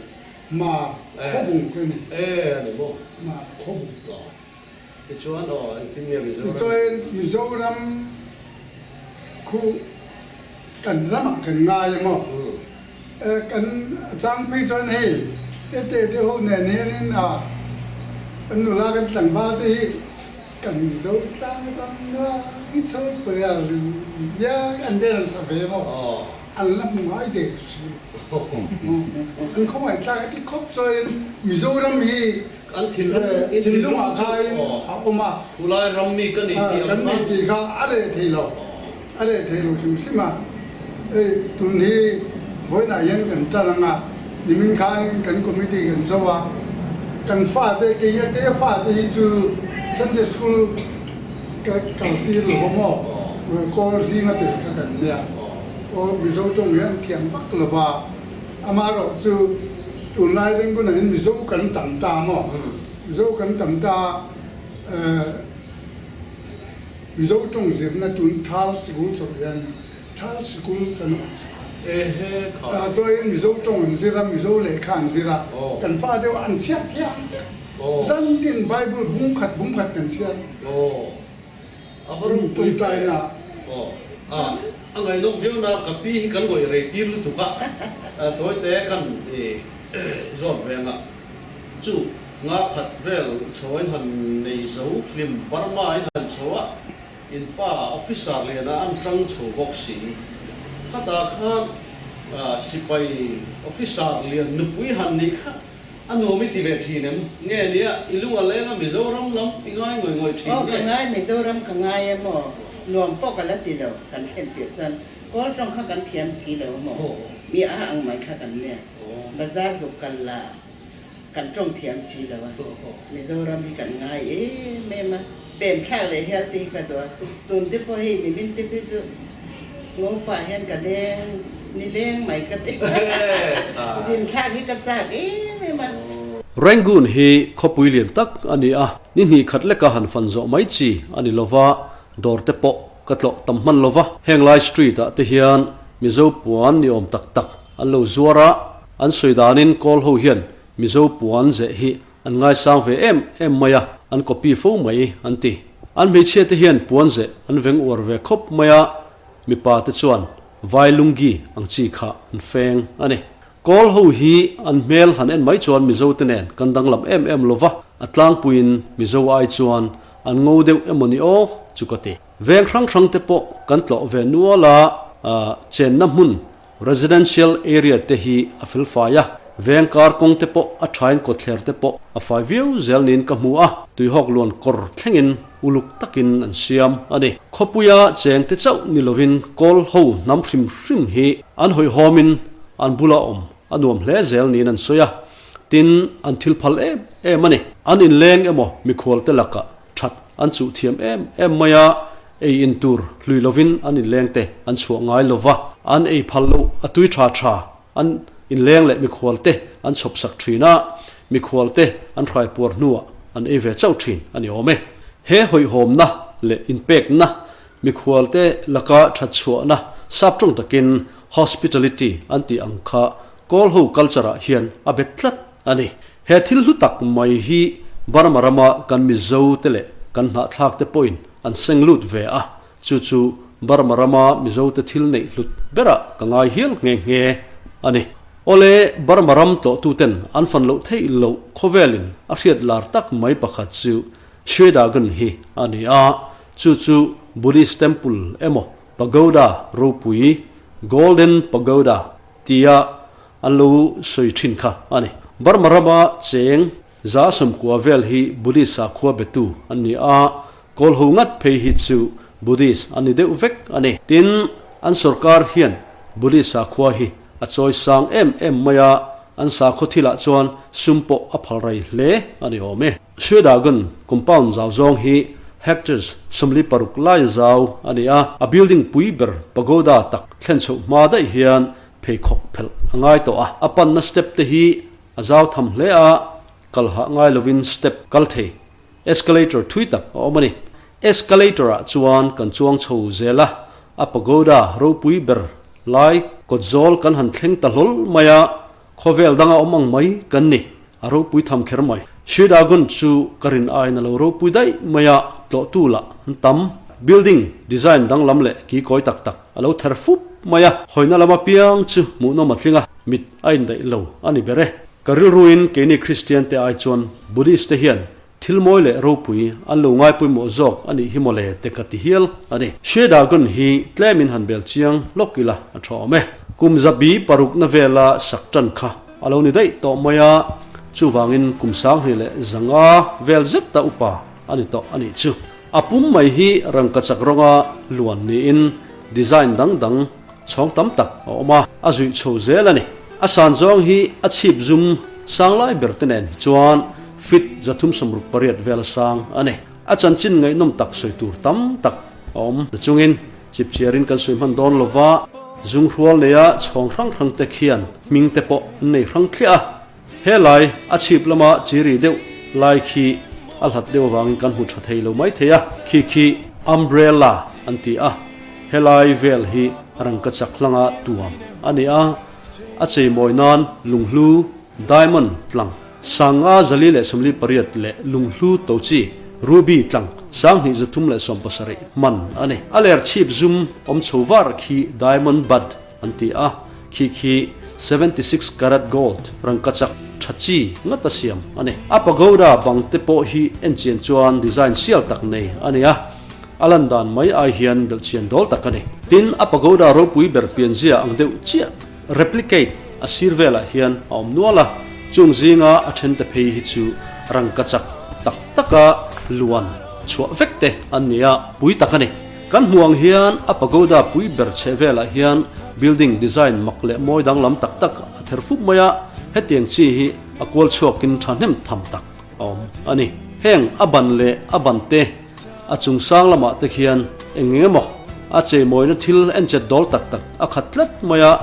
Ma khawbung ka ni. E a ni maw? Ma khawbung. Aw. Tichuan aw engtin nge Mizoram? Tichuan Mizoram khu kan ramah kan ngai a maw? E kan chang phei chuan hei tete te ho nen hianin a kan nula kan tlangval te hi Kan Mizo tlang ram ngai chho pui a ru iang an den an sa ve maw? An la hmu ngai der si lo. An khawngaih tlak a ti khawp chuan Mizoram hi thinlung ah khain a awm a. Khulai ram mi ka ni tih ang khan. Kan ni tih kha a reh thei lo. A reh thei lo hrim hrim a. Hei tun hi vawiinah hian kan tan ang a, nimin khan kan committee kan zo a, kan fate keia keia fate hi chu Sunday school ka kal tir lo va maw, kawl zinga tel kha kan nia, kawl Mizo tawng hi an thiam vak lo va, amaherawh chu tunlai Rangoon-ah hian Mizo kan tam ta maw, Mizo kan tam ta a, Mizo tawng zirna tun Thal sikul chawlh hian Thal sikul kan awm sak a. Tah chuan Mizo tawng an zir a, Mizo lehkha an zir a, kan fa deuh an chhiat thiam vek. Zantin Bible bung khat bung khat kan chhiat. Tawngtaina. A ngaihnawm viau na ka pi hi kan ngawih rei tir lutuk a, tawite kan zawt ve ang a. Chu nga khat vel chho in han nei zo hlim Burma in han chho a, in pa officer lian a an tang chho bawk si. Khatah khan sipai officer lian nupui han nih kha a nuam i ti ve thin em? Nge nia i lung a leng a Mizoram lam i ngai ngawih ngawih thin Aw nge? ka ngai Mizoram ka ngai em aw, nuam pawh ka la ti lo, kan thlen tirh chuan kawl tawng kha kan thiam si lo maw, mi a ang mai kha kan nia. Bazar zuk kal la kan tawng thiam si lo a, Mizoram hi kan ngai em em a, pen thlak leh hial te hi ka duh a, tun te pawh hei nimin te phei chu Ngopa hian ka leng ni leng mai ka ti zin thlak hi ka chak em em a. Rangoon hi khawpui lian tak a ni a, ni hnih khat leka han fan zawh mai chi a ni lova, dawr te pawh ka tlawh tam hman lova, heng lai street ah te hian Mizo puan ni awm tak tak An lo zuar a, an sawi danin kawl ho hian Mizo puan zeh hi an ngaisang ve em em mai a, an copy fo mai an ti. An hmeichhia te hian puan zeh an veng uar ve khawp mai a, mipa te chuan vai lungi ang chi kha an feng a ni. Kawl ho hi an hmel han en mai chuan Mizo te nen kan danglam em em lo va, a tlangpuiin Mizo ai chuan an ngo deuh emaw ni aw chu ka ti. Veng hrang hrang te pawh kan tlawh ve nual a, chenna hmun Residential area te hi a fel fai a, veng kar kawng te pawh a thain kawtthler te pawh a fai viau zel niin ka hmu a, tuihawk luan kawr thlengin uluk takin an siam a ni. Khawpuia cheng te chauh ni lovin kawl ho hnam hrim hrim hi an hawihhawmin an bula awm a nuam hle zel niin an sawi a, tin an thil phal em em a ni. An inleng emaw mikhual te lakah that an chuh thiam em em mai a, ei in tur hlui lovin an inleng te an chhuah ngai lo va. An ei phal loh a tui tha tha an inleng leh mikhual te an chhawp sak thin a, mikhual te an hrai puar hnuah an ei ve chauh thin a ni awm e. He hawihhawmna leh inpekna mikhual te laka that chhuahna sap tawng takin hospitality an tih ang kha Kawl ho culture ah hian a bet tlat a ni. He thil hlu tak mai hi Burma rama kan Mizo te leh kan hnahthlak te pawhin an seng lut ve a, Chu chu Burma rama Mizote thil neih hlut berah ka ngai hial nghe nghe a ni. Awle, Burma ram tlawhtuten an fan loh theih loh khawvelin a hriat lar tak mai pakhat chu Shwedagon hi a ni a, chu chu Buddhist temple emaw pagoda ropui, Golden Pagoda, tia an lo sawi thin kha a ni. Burma rama cheng 190 vel hi Buddhist sakhua betu an ni a, Kawl ho ngat phei hi chu Buddhist an ni deuh vek a ni. Tin, an sorkar hian Buddhist sakhua hi a chawi sang em em mai a, an sakhaw thilah chuan sum pawh a phal rei hle a ni awm e. Shwedagon compound zau zawng hi hectares 46 lai zau a ni a, a building pui ber pagoda tak thlen chhoh hma daih hian pheikhawk phelh a ngai tawh a, a panna step te hi a zau tham hle a, kal hah ngai lovin step kal thei. Escalator thui tak a awm a ni. Escalator ah chuan kan chuang chho zel a, a pagoda ropui ber lai kawt zawl kan han thleng ta hlawl mai a, khawvel danga awm ang mai kan ni, a ropui tham kher mai. Shwedagon chu ka rin aiin a lo ropui daih mai a, tlawhtu lah an tam. Building design danglam leh kikawi tak tak a lo ther fup mai a, hawina lam apiang chu hmuhnawm a tling a, mit a indaih lo a ni ber e. Ka rilruin keini Kristian te ai chuan Buddhist te hian thil mawi leh ropui an lo ngai pawimawh zawk a nih hi mawle te ka ti hial a ni. Shwedagon hi tlemin han bel chiang lawk ila a tha awm e. Kum zabi parukna vela sak tan kha a lo ni daih tawh mai a, chuvangin kum 2500 vel zeta upa a ni tawh a nih chu. A pum mai hi rangkachak rawnga luan niin design dang dang Chhawng tam tak a awm a, a zuih chho zel a ni. A san zawng hi a chhip zum sang lai ber te nen hi chuan feet 368 vel a sang a ni. A chanchin ngaihnawm tak sawi tur tam tak a awm na chungin chipchiarin kan sawi hman dawn lova, zunghrual neia chhawng hrang hrang te khian hming te pawh an nei hrang thliah a. He lai a chhip lama chiri deuh lai khi a hlat deuh avangin kan hmu tha thei lo mai thei a, khi khi umbrella an ti a, helai vel hi rangkachak hlanga tuam a ni a, a cheimawi nan lunghlu, diamond, tlang 5448 leh lunghlu to chi, ruby, tlang 2370 hman a ni. A ler chhip zum awm chho var khi diamond bud An ti a, khi khi 76 karat gold rangkachak tha chi ngata siam a ni. A pagoda bang te pawh hi enchian chuan design sial tak nei a ni a, a lan dan mai ai hian belhchian dawl tak a ni. Tin, a pagoda ropui ber pianzia ang deuh chiah replicate a sir velah hian a awm nual a, chung zinga a then te phei hi chu rangkachak tak taka luan chhuah vek te an ni a, pui tak a ni. Kan hmuh ang hian a pagoda pui ber chheh velah hian building design mak leh mawi danglam tak tak a ther fup mai a, hetiang chi hi a kual chhuakin thahnem tham tak a awm a ni. Heng a ban leh a ban te a chung sang lamah te khian eng eng emaw a cheimawina thil enchet dawl tak tak a khat tlat mai a,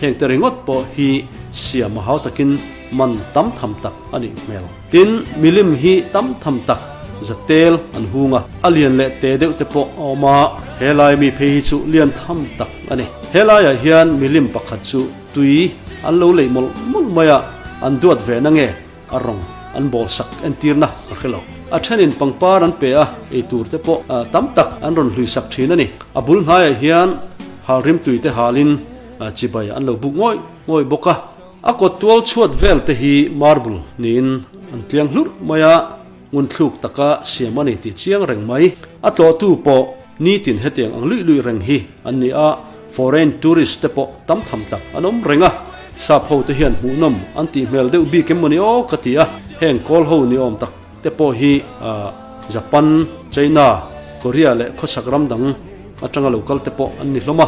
heng te ringawt pawh hi siam a hau takin man tam tham tak a nih hmel. Tin, milim hi tam tham tak zatel an hung a, a lian leh te deuh te pawh a awm a, he lai mi phei hi chu lian tham tak a ni. He laiah hian milim pakhat chu tui an lo leih mawlh mawlh mai a, an duat ve na nge a rawng an bawl sak entirna ka hre lo. A thenin pangpar an pe a, ei tur te pawh tam tak an rawn hlui sak thin a ni. A bul hnaiah hian halrim tui te halin chibai an lo buk ngawih ngawih bawk a. A kawt tual chhuat vel te hi marble niin an tliang hlurh mai a, ngunthluk taka siam a ni tih chiang reng mai. A tlawhtu pawh nitin hetiang ang luih luih reng hi an ni a, foreign tourist te pawh tam tham tak an awm reng a. Sap ho te hian hmuhnawm an tih hmel deuh bik em mawni aw ka ti a, heng kawl ho ni awm tak te pawh hi Japan, China, Korea leh khawchhak ram dang atanga lo kal te pawh an ni hlawm a,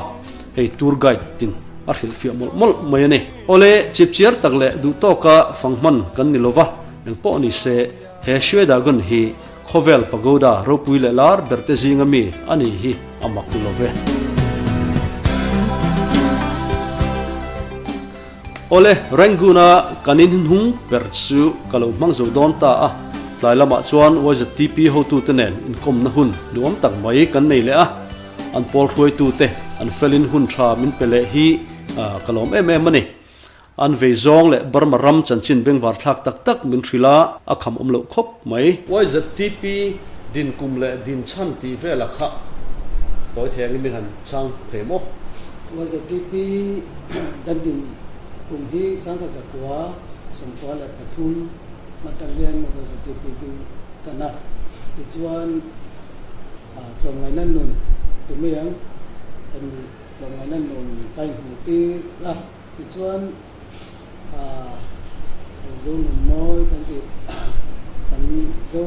hei tour guide tin a hrilhfiah mawlh mawlh mai a ni. Awle, chipchiar tak leh duh tawka fang hman kan ni lova, eng pawh ni se, he Shwedagon hi khawvel pagoda ropui leh lar ber te zinga mi a ni hi a mak lo ve. Awle, Rangoon-a kan inhnung ber chu ka lo hmang zo dawn ta a, tlai lamah chuan YZTP hotute nen inkawmna hun duhawm tak mai kan nei leh a, an pawl hruaitute an felin hun tha min pe leh hi ka lawm em em a ni. An vei zawng leh Burma ram chanchin bengvar thlak tak tak min hrilh a, a kham awm loh khawp mai. YZTP din kum leh din chhan tih velah kha tawi thei angin min han chang thei maw? YZTP kan din kum hi 1993 atang hian YZTP ding tan a, tichuan tlawmngaihna nun ti mai ang, tlawmngaihna nun ka inhmuh tir a. Tichuan, kan zo nun mawi kan tih, kan zo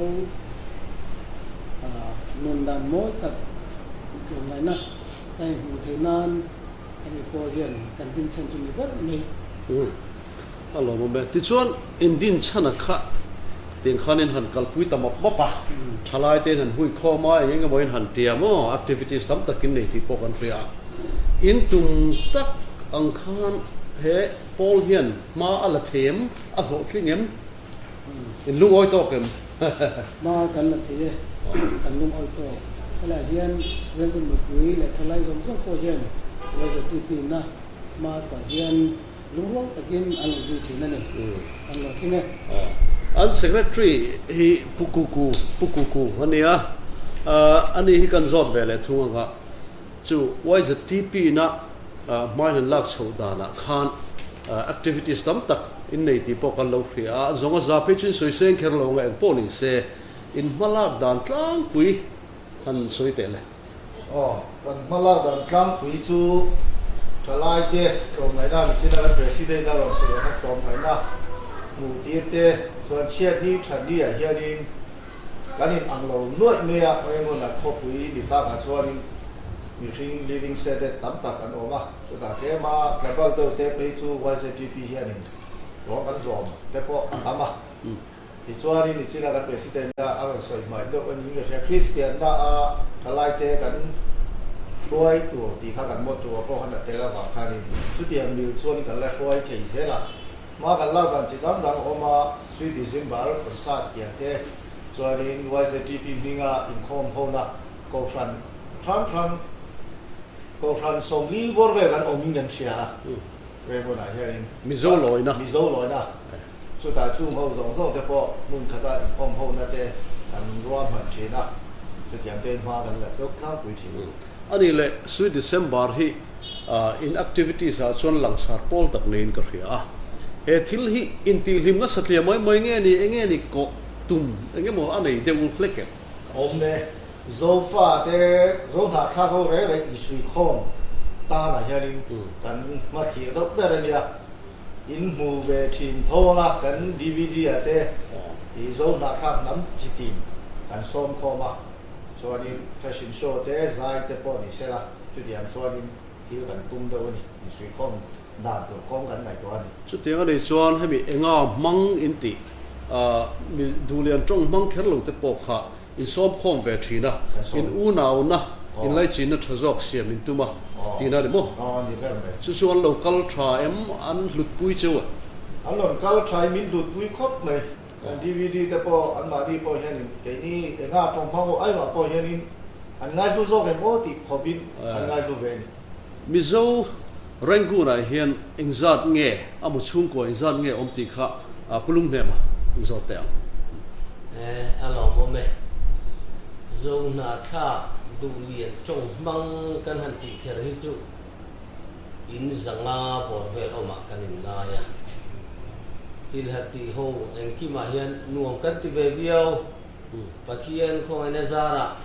nun dan mawi tak tlawmngaihna ka inhmuh theih nan hemi pawl hian kan dinchhan chu ni ber mai. Umm, a lawmawm e. Tichuan, in dinchhana kha tiang khan in han kalpui ta mawp mawp a, thalai te in han hui khawm a, eng eng emaw in han tia maw, activities tam tak in nei tih pawh kan hria a. In tum tak ang khan he pawl hian hma a la thei em? A hlawhtling em? In lungawi tawk em? Hma kan la thei e, kan lungawi tawk. Helaiah hian Rengkun mipui leh thalai zawng zawng pawh hian YZTP na hma pah hian lungrual takin an lo zui thin a ni. Kan hlawhtling e. An Secretary hi Pu Kuku, Pu Kuku a nia. Ani hi kan zawt ve leh thung ang a. Chu YZTP na hmain an lak chhoh danah khan activities tam tak in nei tih pawh kan lo hria a, zawng a za phei chu in sawi seng kher lo ang a, engpawh ni se in hma lak dan tlangpui han sawi teh le. Aw, kan hma lak dan tlangpui chu thalaite tlawmngaihna ni chin a kan President a rawn sawi ang kha tlawmngaihna hmuh tir te chuan chhiatni thatni ah hianin Kan in ang lo nuaih mai a, Raymond-a khawpui ni takah chuanin mihring living standard tam tak an awm a, chutah tlema tribal deuh te phei chu YZTP hianin hlawm an hlawm te pawh a tam a. Tichuanin nichina kan President-a a rawn sawi hmaih deuh a niin ka hria, Kristianna a thalaite kan hruai tur tih kha kan motto-ah pawh khan a tel avang khanin chutiang mil chuan kan la hruai thei zel a. Hma kan lak dan chi dang dang awm a, Sweet December concert tiang te chuanin YZTP hminga inkhawm hona Kohhran hrang hrang Kohhran 40 bawr vel kan awmin kan hria a, Raymond ah hianin Mizo lawina. Mizo lawina chutah chung ho zawng zawng te pawh hmun khata inkhawm hona te kan ruahman thin a, chutiang te in hma kan la deuh tlangpui thin. A nih leh Sweet December hi In activities ah chuan langsar pawl tak niin ka hria a. He thil hi intihhlim nasa tliah mai mai nge ni, enge ni kawh tum eng emaw a nei deuh hlek em? Awm e, Zofa te, Zohnahthlak ho reng reng isuikhawm tanah hianin kan hmathlir deuh ber a nia. In hmu ve thin tho anga kan dvd ah te i Zohnahthlak hnam chi tin kan sawm khawm a, chuanin fashion show te, zai te pawh ni sela. Chutiang chuanin thil kan tum deuh a ni, insuihkhawm dan tur kawng kan ngaihtuah a ni. Chutiang a nih chuan hemi enga hmang in tih mi duhlian tawng hmang kher lo te pawh kha insawmkhawm ve thin a, in unauna, inlaichinna tha zawk siam in tum a tihna a ni maw? Chu chu an lo kal tha em? An hlutpui cheu a? An rawn kal tha in min hlutpui khawp mai. Kan dvd te pawh anmahni pawh hianin keini enga tawng hmang aw aimah pawh hianin an ngaihlu zawk em aw tih khawpin an ngaihlu ve a ni. Mizo Rangoon-ah hian engzat nge a mu chhungkua engzat nge awm tih kha Pu Lunghnema in zawt teh ang. E, a lawmawm e. Zohnahthlak duhlian tawng hmang kan han tih kher hi chu In zanga bawr vel awmah kan inngai a, thil han tih ho engkimah hian nuam kan ti ve viau. Pathian khawngaihna zarah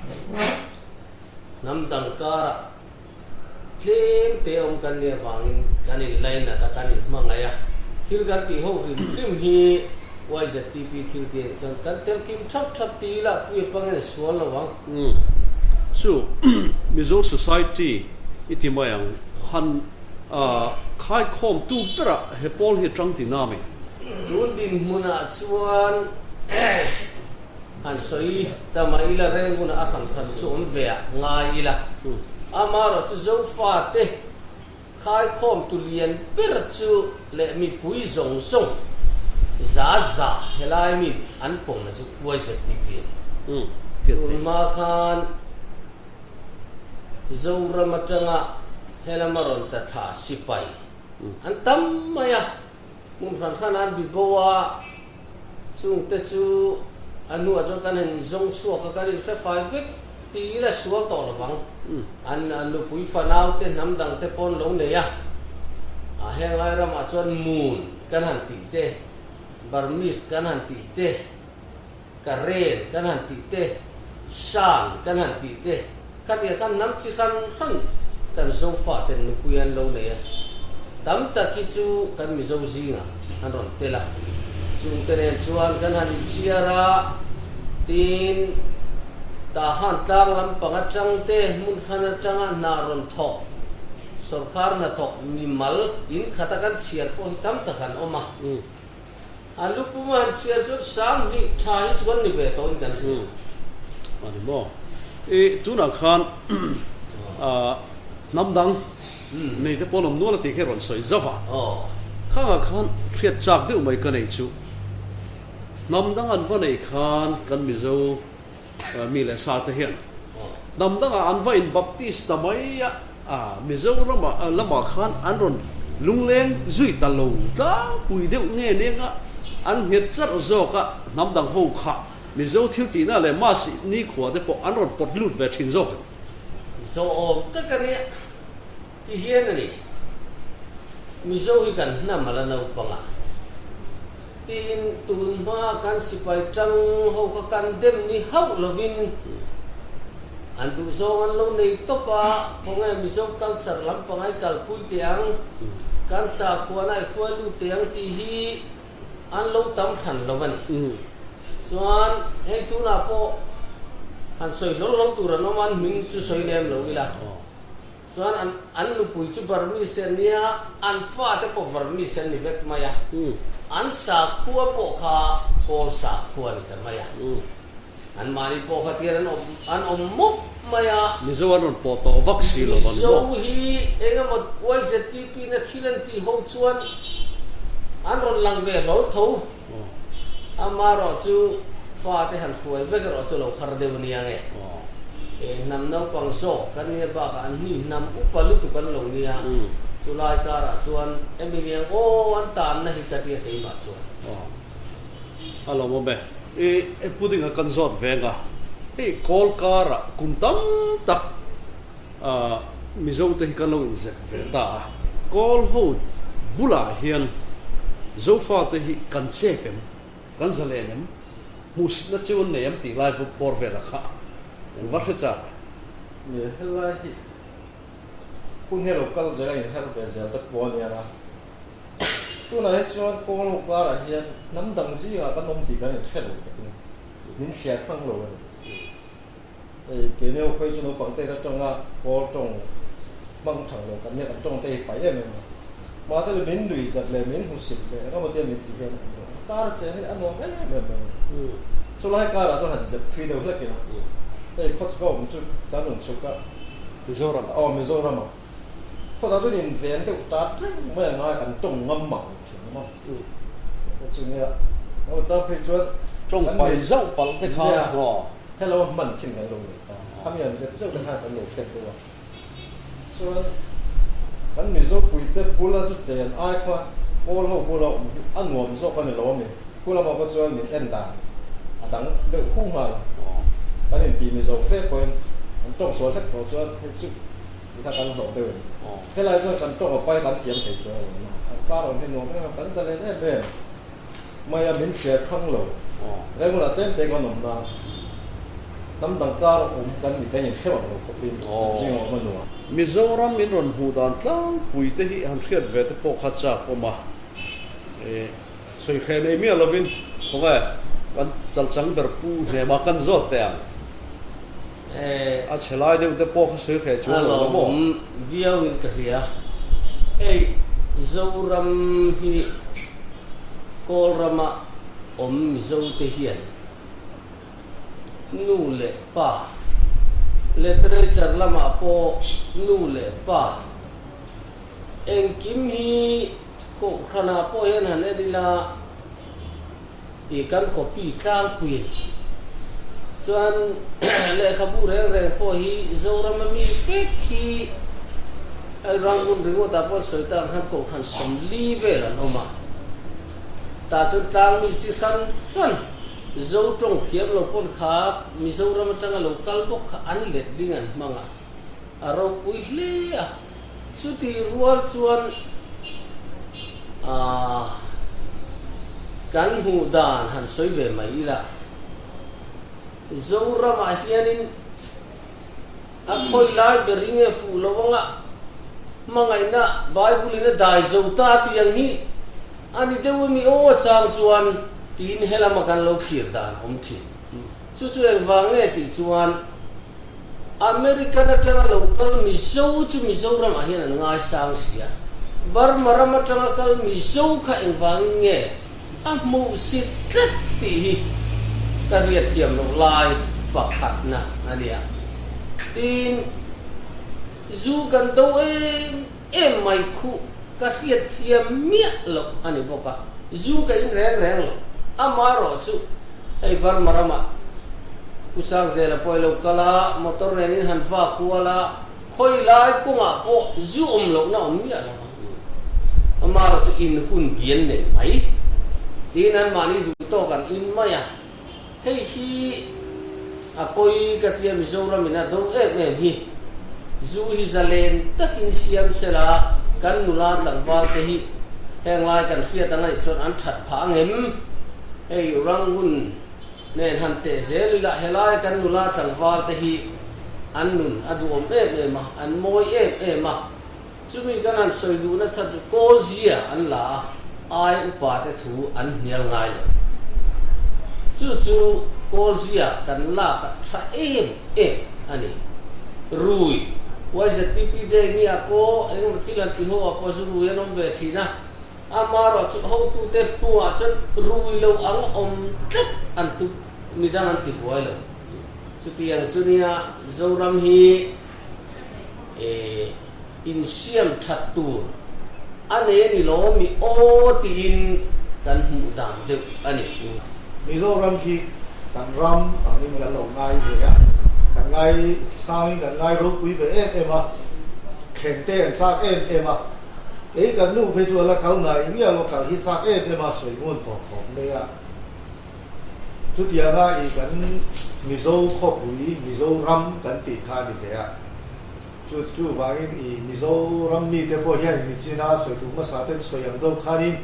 hnam dang karah tlem te awm kan nih avangin kan inlainat a, kan inhmangaih a. Thil kan tih ho hrim hrim hi YZTP thil tih a nih chuan kan tel kim thap thap ti ila puia pangin a sual lo ang. Chu Mizo Society I ti mai ang, han khaikhawm tu berah he pawl hi tang ti na mi? Tun dinhmunah chuan han sawi ta mai ila, reng hunah a hran hran chu awm ve ah ngai ila, amaherawhchu Zofate. Khaikhawmtu lian ber chu leh mipui zawng zawng za za helai min an pawmna chu YZTP a ni. Tunhma khan Zoram atanga helama rawn tla thla sipai an tam mai a, hmun hran hran an bi bo a, Chungte chu a hnuah chuan kan han inzawng chhuak a, kan inhre fai vek ti ila sual tawh lo vang. An nupui fanau te hnam dang te pawn lo nei a, a heng lai ramah chuan Moon kan han tih te, Burmese kan han tih te, Karen kan han tih te, Shan kan han tih te, khatiang khan hnam chi hran hran kan Zofa ten nupui an lo nei a. Tam tak hi chu kan Mizo zingah an rawn tel a. Chungte nen chuan kan han inchhiar a, tin Tahan tlang lampang atang te hmun hran atanga hna rawn thawk, sawrkar hnathawk mimal in khata kan chhiar pawh hi tam tak an awm a. A lupum a han chhiar chuan 2000 tha hi chu kan ni ve tawhin kan hria. A ni maw? I tunah khan hnam dang nei te pawn awm nual a tih khi a rawn sawi zauh a. Khangah khan hriat chak deuh mai ka nei chu. Hnam dang an va neih khan kan Mizo mi leh sa te hian hnam dangah an va in baptist ta mai a, Mizoram lamah khan an rawn lungleng zui ta lo tlangpui deuh nge neng a, an nghet charh zawk a, hnam dang ho kha Mizo thil tihna leh Mas nikhua te pawh an rawn pawt lut ve thin zawk em? Zawhawm tak a nia. Ti hian a ni. Mizo hi kan hnam a la naupang a. Tin, tun hma kan sipai tang ho kha kan dem ni hauh lovin an duhzawng an lo nei tawp a, khawnge Mizo culture lampang ai kalpui teh ang, kan sakhuana ai khuai lut teh ang tih hi an lo tam hran lo a ni. Chuan hei tunah pawh han sawi hlawl hlawl tur an awm a, an hming chu sawi lem lo ila. Chuan an an nupui chu Burmese an nia, an fate pawh Burmese an ni vek mai a, an sakhua pawh kha Kawl sakhua a ni ta mai a, an mahni pawh kha tian an awm an awm mawp mai a. Mizo an rawn pawh tawh vak si lo a ni maw? Mizo hi eng emaw YZTP na thil an tih ho chuan an rawn lang ve hlawl tho, Amaherawh chu fate han hruai vek erawh chu lo har deuh ania nge. He hnam naupang zawk kan nia bakah an hni hnam upa lutuk an lo nia. Chu lai karah chuan emi niang aw an tanna hi ka tia keimah chuan. A lo awm e. I pudding a kan zawt veng a, hei kawl karah kum tam tak Mizo te hi kan lo inzep ve ta a, Kawl ho bulah hian Zofa te hi kan chep em, kan zalen em, hmuhsitna chu an nei em tih lai bawr velah kha an va hre chak e. Ni helai hi hun hi a lo kal zel a inher ve zel te pawh a nia la. Tunah hi chuan Kawl ho karah hian hnam dang zingah kan awm tih kan inhre lo vekin min thliar hrang lo a ni. Hei keini ho phei chu naupang te atanga kawl tawng hmang thang lo kan nia kan tawng te hi pai em em a. Mahse le min nui zat leh min hmusit leh eng emaw tia min ti hian an nuam a kar a cheng hi a nuam em em mai a ni. Chulai karah chuan han zep thui deuh hlek ila hei khawchhak a awm chu kan rawn chhuk a. Mizoram. Aw Mizoram a. Khawtah chuan inven deuh tat reng mai a ngai kan tawng ngam mang lo thin a maw. Heta chu nia chang phei chuan Tawng pai zauh palh te kha aw. Hello hman thin kan lo nei ta. Khami an zep zeuh te khan kan lo thlen deuh a. Chuan kan Mizo puite bula chu chen ai kha Kawl ho bula awm hi a nuam zawk a ni lo ami. Khu lamah khaw chuan min en dan a dang deuh hu nghal a. Kan inti Mizo fe pawhin an tawng sual hlek tawh chuan hei chu ti kha kan hlawh deuh em. Helai chuan kan tawng a pai kan thiam thei chuang lo na. An kar awm hi nuam em a, kan zalen em em. Mai a min thliar hrang lo. Rengula tlem te kan awm na hnam dang kar awm kan ni kan inhre vak lo khawpin kan zing awm a nuam. Mizoram min rawn hmuh dan tlangpui te hi han hriat ve te pawh kha chak awm a, e sawi hreh nei miah lovin khawnge kan chalchang ber pu hnema kan zawt teh ang. A chhe lai deuh te pawh kha sawi hreh chuang lo la maw? A lawmawm viau in ka hria. Hei Zoram hi Kawl rama awm Mizo te hian nu leh pa, literature lamah pawh nu leh pa. Engkim hi Kohhranah pawh hian han en ila i kan copy tlangpui a ni. Chuan lehkhabu reng reng pawh hi Zorama mi vek hi hei Rangoon ringawtah pawh sawi tak ang khan Kohhran 40 vel an awm a. Tah chuan tlangmi chi hran hran Zo tawng thiam lo pawn kha Mizoram atanga lo kal bawk kha an letling an hmang a, a ropui hle a. Chutih rual chuan aah kan hmuh dan han sawi ve mai ila, Zoramah hianin a khawi lai ber hi nge fuh lo anga hmangaihna Bible-in a dai zo ta tih ang hi a ni deuh ami aw chang chuan tiin helama kan lo thlir dan awm thin. Chu chu engvang nge tih chuan American atanga lo kal Mizo chu Mizoramah hian an ngaisang si a, Burma ram atanga kal Mizo kha engvangin nge a hmuhsit tlat tih hi ka hriat thiam loh lai pakhatna a nia. Tin, zu kan do em em mai khuh ka hriat thiam miah loh a ni bawk a, zu ka in reng reng lo. Amaherawhchu hei Burma ramah Pu Sangzela pawh i lo kal a, motor nen in han va kual a, khawi lai kawngah pawh zu awm lohna awm miah lo va. Amaherawhchu in hun bian nei mai. Tiin anmahni duh tawk an in mai a. Hei hi a pawi ka tia Mizoram in a do em em hi. Zu hi zalen takin siam sela kan nula tlangval te hi heng lai kan hriat a ngaih chuan an that phah angem? Hei Rangoon nen han teh zel ila helai kan nula tlangval te hi an nun a duhawm em em a, an mawi em em a. Chumi kan han sawi duhna chhan chu kawl zia an la a, ai upa te thu an hnial ngai lo. Chu chu kawl zia kan lak a tha em em a ni. Rui, YZPP Day ni ah pawh engemaw thil han ti ho ah pawh zu rui an awm ve thin a, amaherawh chu hotute hnuah chuan rui lo ang awm tlat an tum, midang an ti buai lo. Chutiang chu nia Zoram hi. Insiam that tur a nei a ni lo mi aw tiin kan hmuh dan deuh a ni. Mizoram hi kan ram angin kan lo ngai ve a, kan ngai sangin kan ngai ropui ve em em a, thleng te an chak em em a, kei kan nu phei chu a la kal ngai miah lo, kal hi chak em em a, sawi ngun tawh khawp mai a. Chutianga i kan Mizo khawpui, Mizoram kan tih kha a ni ve a. Chu chuvangin i Mizoram mite pawh hian Michina sawi tur hmasa ten sawi ang deuh khanin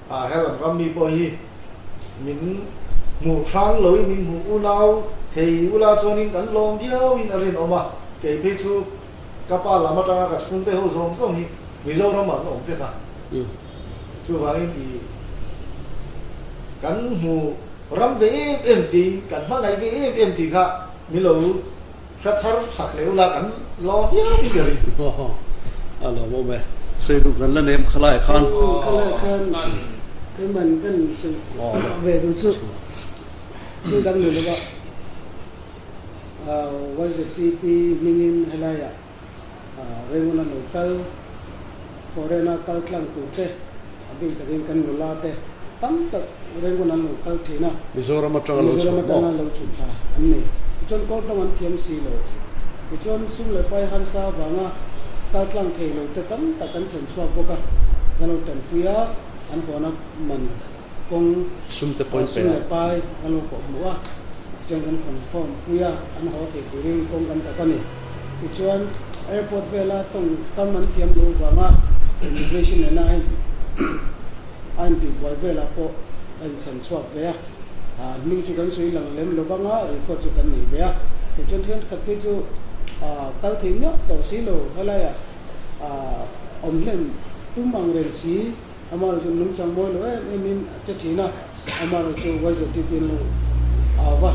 a helam ram mi pawh hi min hmuh hrang loin min hmuh unau thei ula chuanin kan lawm viauin a rinawm a. Kei phei chu ka pa lam atanga ka chhungte ho zawng zawng hi Mizoram ah an awm vek a. Chuvangin i kan hmu ram ve em em tiin kan hmangaih ve em em tih kha min lo hre thar sak leh ula kan lawm viau in ka ring. A lawmawm e. Sei duh kan la nem khalai khan. Khalai khan keiman kan sawi ve duh chu thil dang ni lova YZTP hmingin helaiah Renguna lo kal, foreign a kal tlang tur te, a bik takin kan nula te tam tak Renguna an lo kal thin a. Mizoram atanga lo chhuk maw? Mizoram atanga lo chhuk thla an ni. Tichuan kawl tawng an thiam si lo. Tichuan sum leh pai harsa avanga kal tlang thei lo te tam tak an chhen chhuak bawk a. Kan lo tanpui a, an huana man kawng Sum te pawhin sum leh pai kan lo kawh hmuh a. Tichuan kan khawn khawm pui a, an haw thei turin kawng kan dap a ni. Tichuan, airport vela tawng tam an thiam lo vanga immigration nena a intih a intih buai velah pawh ka inchhan chhuak ve a, an hming chu kan sawi lang lem lo vanga record chu kan nei ve a. Tichuan thenkhat phei chu kal thei miah tawh si lo, helaiah awm hlen tum ang reng si, amaherawhchu nungchang mawi lo em em in a che thin a, amaherawhchu YZTP an lo au va,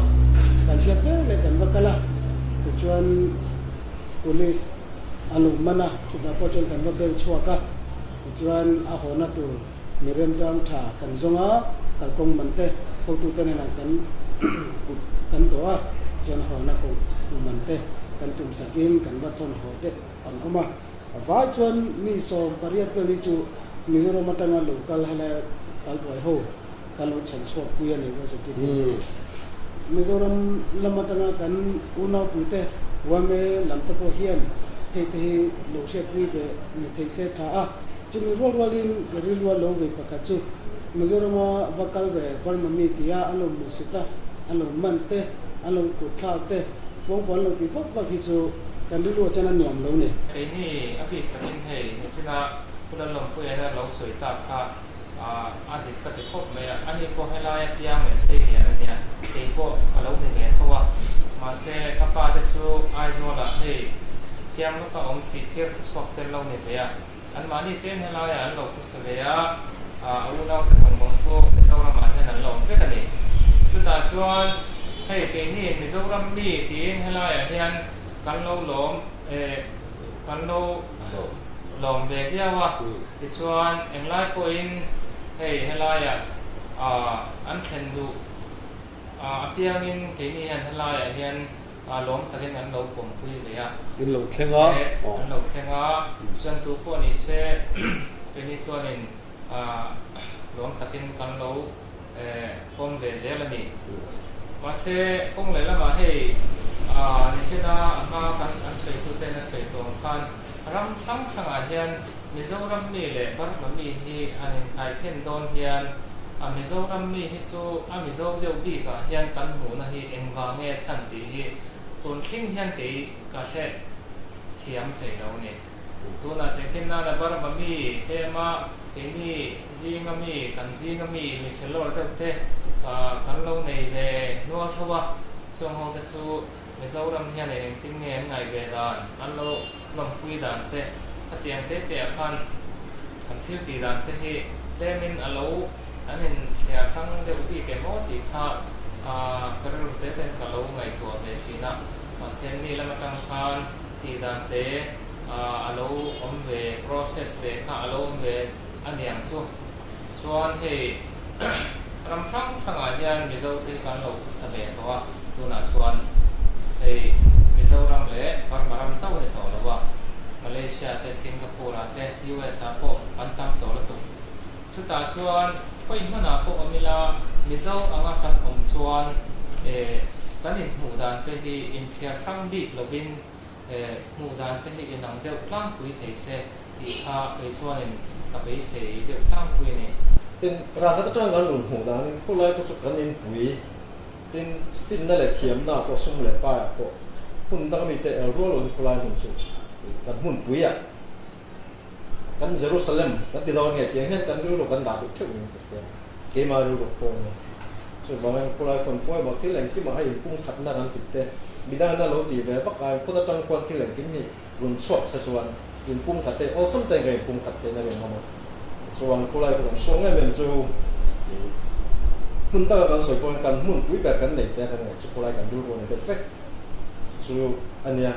kan hriat vel leh kan va kal a, tichuan police a lo man a, chutah pawh chuan kan va bel chhuak a, tichuan a hawna tur mi remchang tha kan zawng a, kalkawng man te hotute nen ah kan kut kan dawh a, tichuan hawna kawng man te kan tum sakin kan va thawn haw te an awm a. A vai chuan mi 18 vel hi chu Mizoram atanga lo kal helai talbuai ho kan lo chhan chhuak pui a ni YZTP hi. Mizoram lam atanga kan unaupuite yma lam te pawh hian hei te hi lo hriatpui ve ni thei se tha a. Chumi rual rualin ka rilru a lo ve pakhat chu Mizorama va kal ve Burma mi tia an lo hmuhsit a, an lo man te, an lo kut thlak te, pawngpaw an lo ti vak vak hi chu kan rilru ah chuan a nuam lo ni. Keini a bik takin hei nichina Pu Lalawmpuia'n a lo sawi tak kha a dik ka ti khawp mai a, ani pawh helai a piang leh sei lian a nia, kei pawh ka lo ni ve tho a, mahse ka pa te chu Aizawlah hei piang lawka awm si phir khaw chhuak tel lo ni ve a. Anmahni ten helaiah an lo phusa ve a, a unaute zawng zawng chu Mizoramah hian an la awm vek a ni. Chutah chuan hei keini Mizoram mi tiin helaiah hian kan lo lawm eh kan lo lawm ve viau a, tichuan englai pawhin hei helaiah an thlen duh apiangin keini hian helaiah hian lawm takin an lo pawmpui ve a. In lo thleng a. An lo thleng a, chuan tu pawh ni se keini chuanin lawm takin kan lo pawm ve zel a ni. Mahse kawng leh lamah hei nichina a hma kan an sawituten a sawi tawh ang khan ram hrang hrangah hian Mizoram mi leh Burma mi hi han inkhai khen dawn hian a Mizoram mi hi chu a Mizo deuh bikah hian kan hmuhna hi engvang nge chhan tih hi tun thleng hian kei ka hre thiam thei lo ni. Tunah tehkhin nana Burma mi tlema keini zinga mi kan zinga mi mi felawr deuh te kan lo nei ve nual tho a, chung ho te chu Mizoram hian engtin nge an ngaih ve dan an lo lawmpui dan te, khatiang te te ah khan kan thil tih dan te hi tlemin a lo an in thliar hrang deuh bik em aw tih kha ka rilru te ten ka lo ngaihtuah ve thin a, mahse mi lam atang khan tih dan te a lo awm ve process te kha a lo awm ve a niang chu. Chuan hei ram hrang hrangah hian Mizo te hi kan lo khawsa ve tawh a, tunah chuan hei Mizoram leh Burma ram chauh a ni tawh lo a, Malaysia te, Singapore ah te, US ah pawh an tam tawh lutuk. Chutah chuan khawi hmanah pawh awm ila Mizo anga kan awm chuan eh kan inhmuh dan te hi inthliar hrang bik lovin eh hmuh dan te hi inang deuh tlangpui thei se. Tih kha kei chuanin ka beisei deuh tlangpui a ni. Tin, ralkhat atang kan rawn hmuh danin khawlai pawh chu kan inpui. Tin, finna leh thiamna pawh sum leh paiah pawh hmun dang mite el rual loin khawlai hmun chu kan hmunpui a, kan Jerusalem kan ti dawn nge tiang hian kan rilru kan dah duh theuh in ka hria. Keimah rilru pawh a ni. Chuvangin khawlai khawn pawimawh thil engkimah hei inpumkhatna kan tih te, midangin a lo tih ve vak aiin khawt atang khuan thil engkim hi Run chhuak se chuan inpum khat te awlsam te ka inpum khat te na rin ngam a, chuan khulai ka rawn chhuak em em chu ih hmun taka kan sawi pawhin kan hmun pui ber kan neih ve a kan ngaih chu khulai kan rilru a ni deuh vek chu a nia.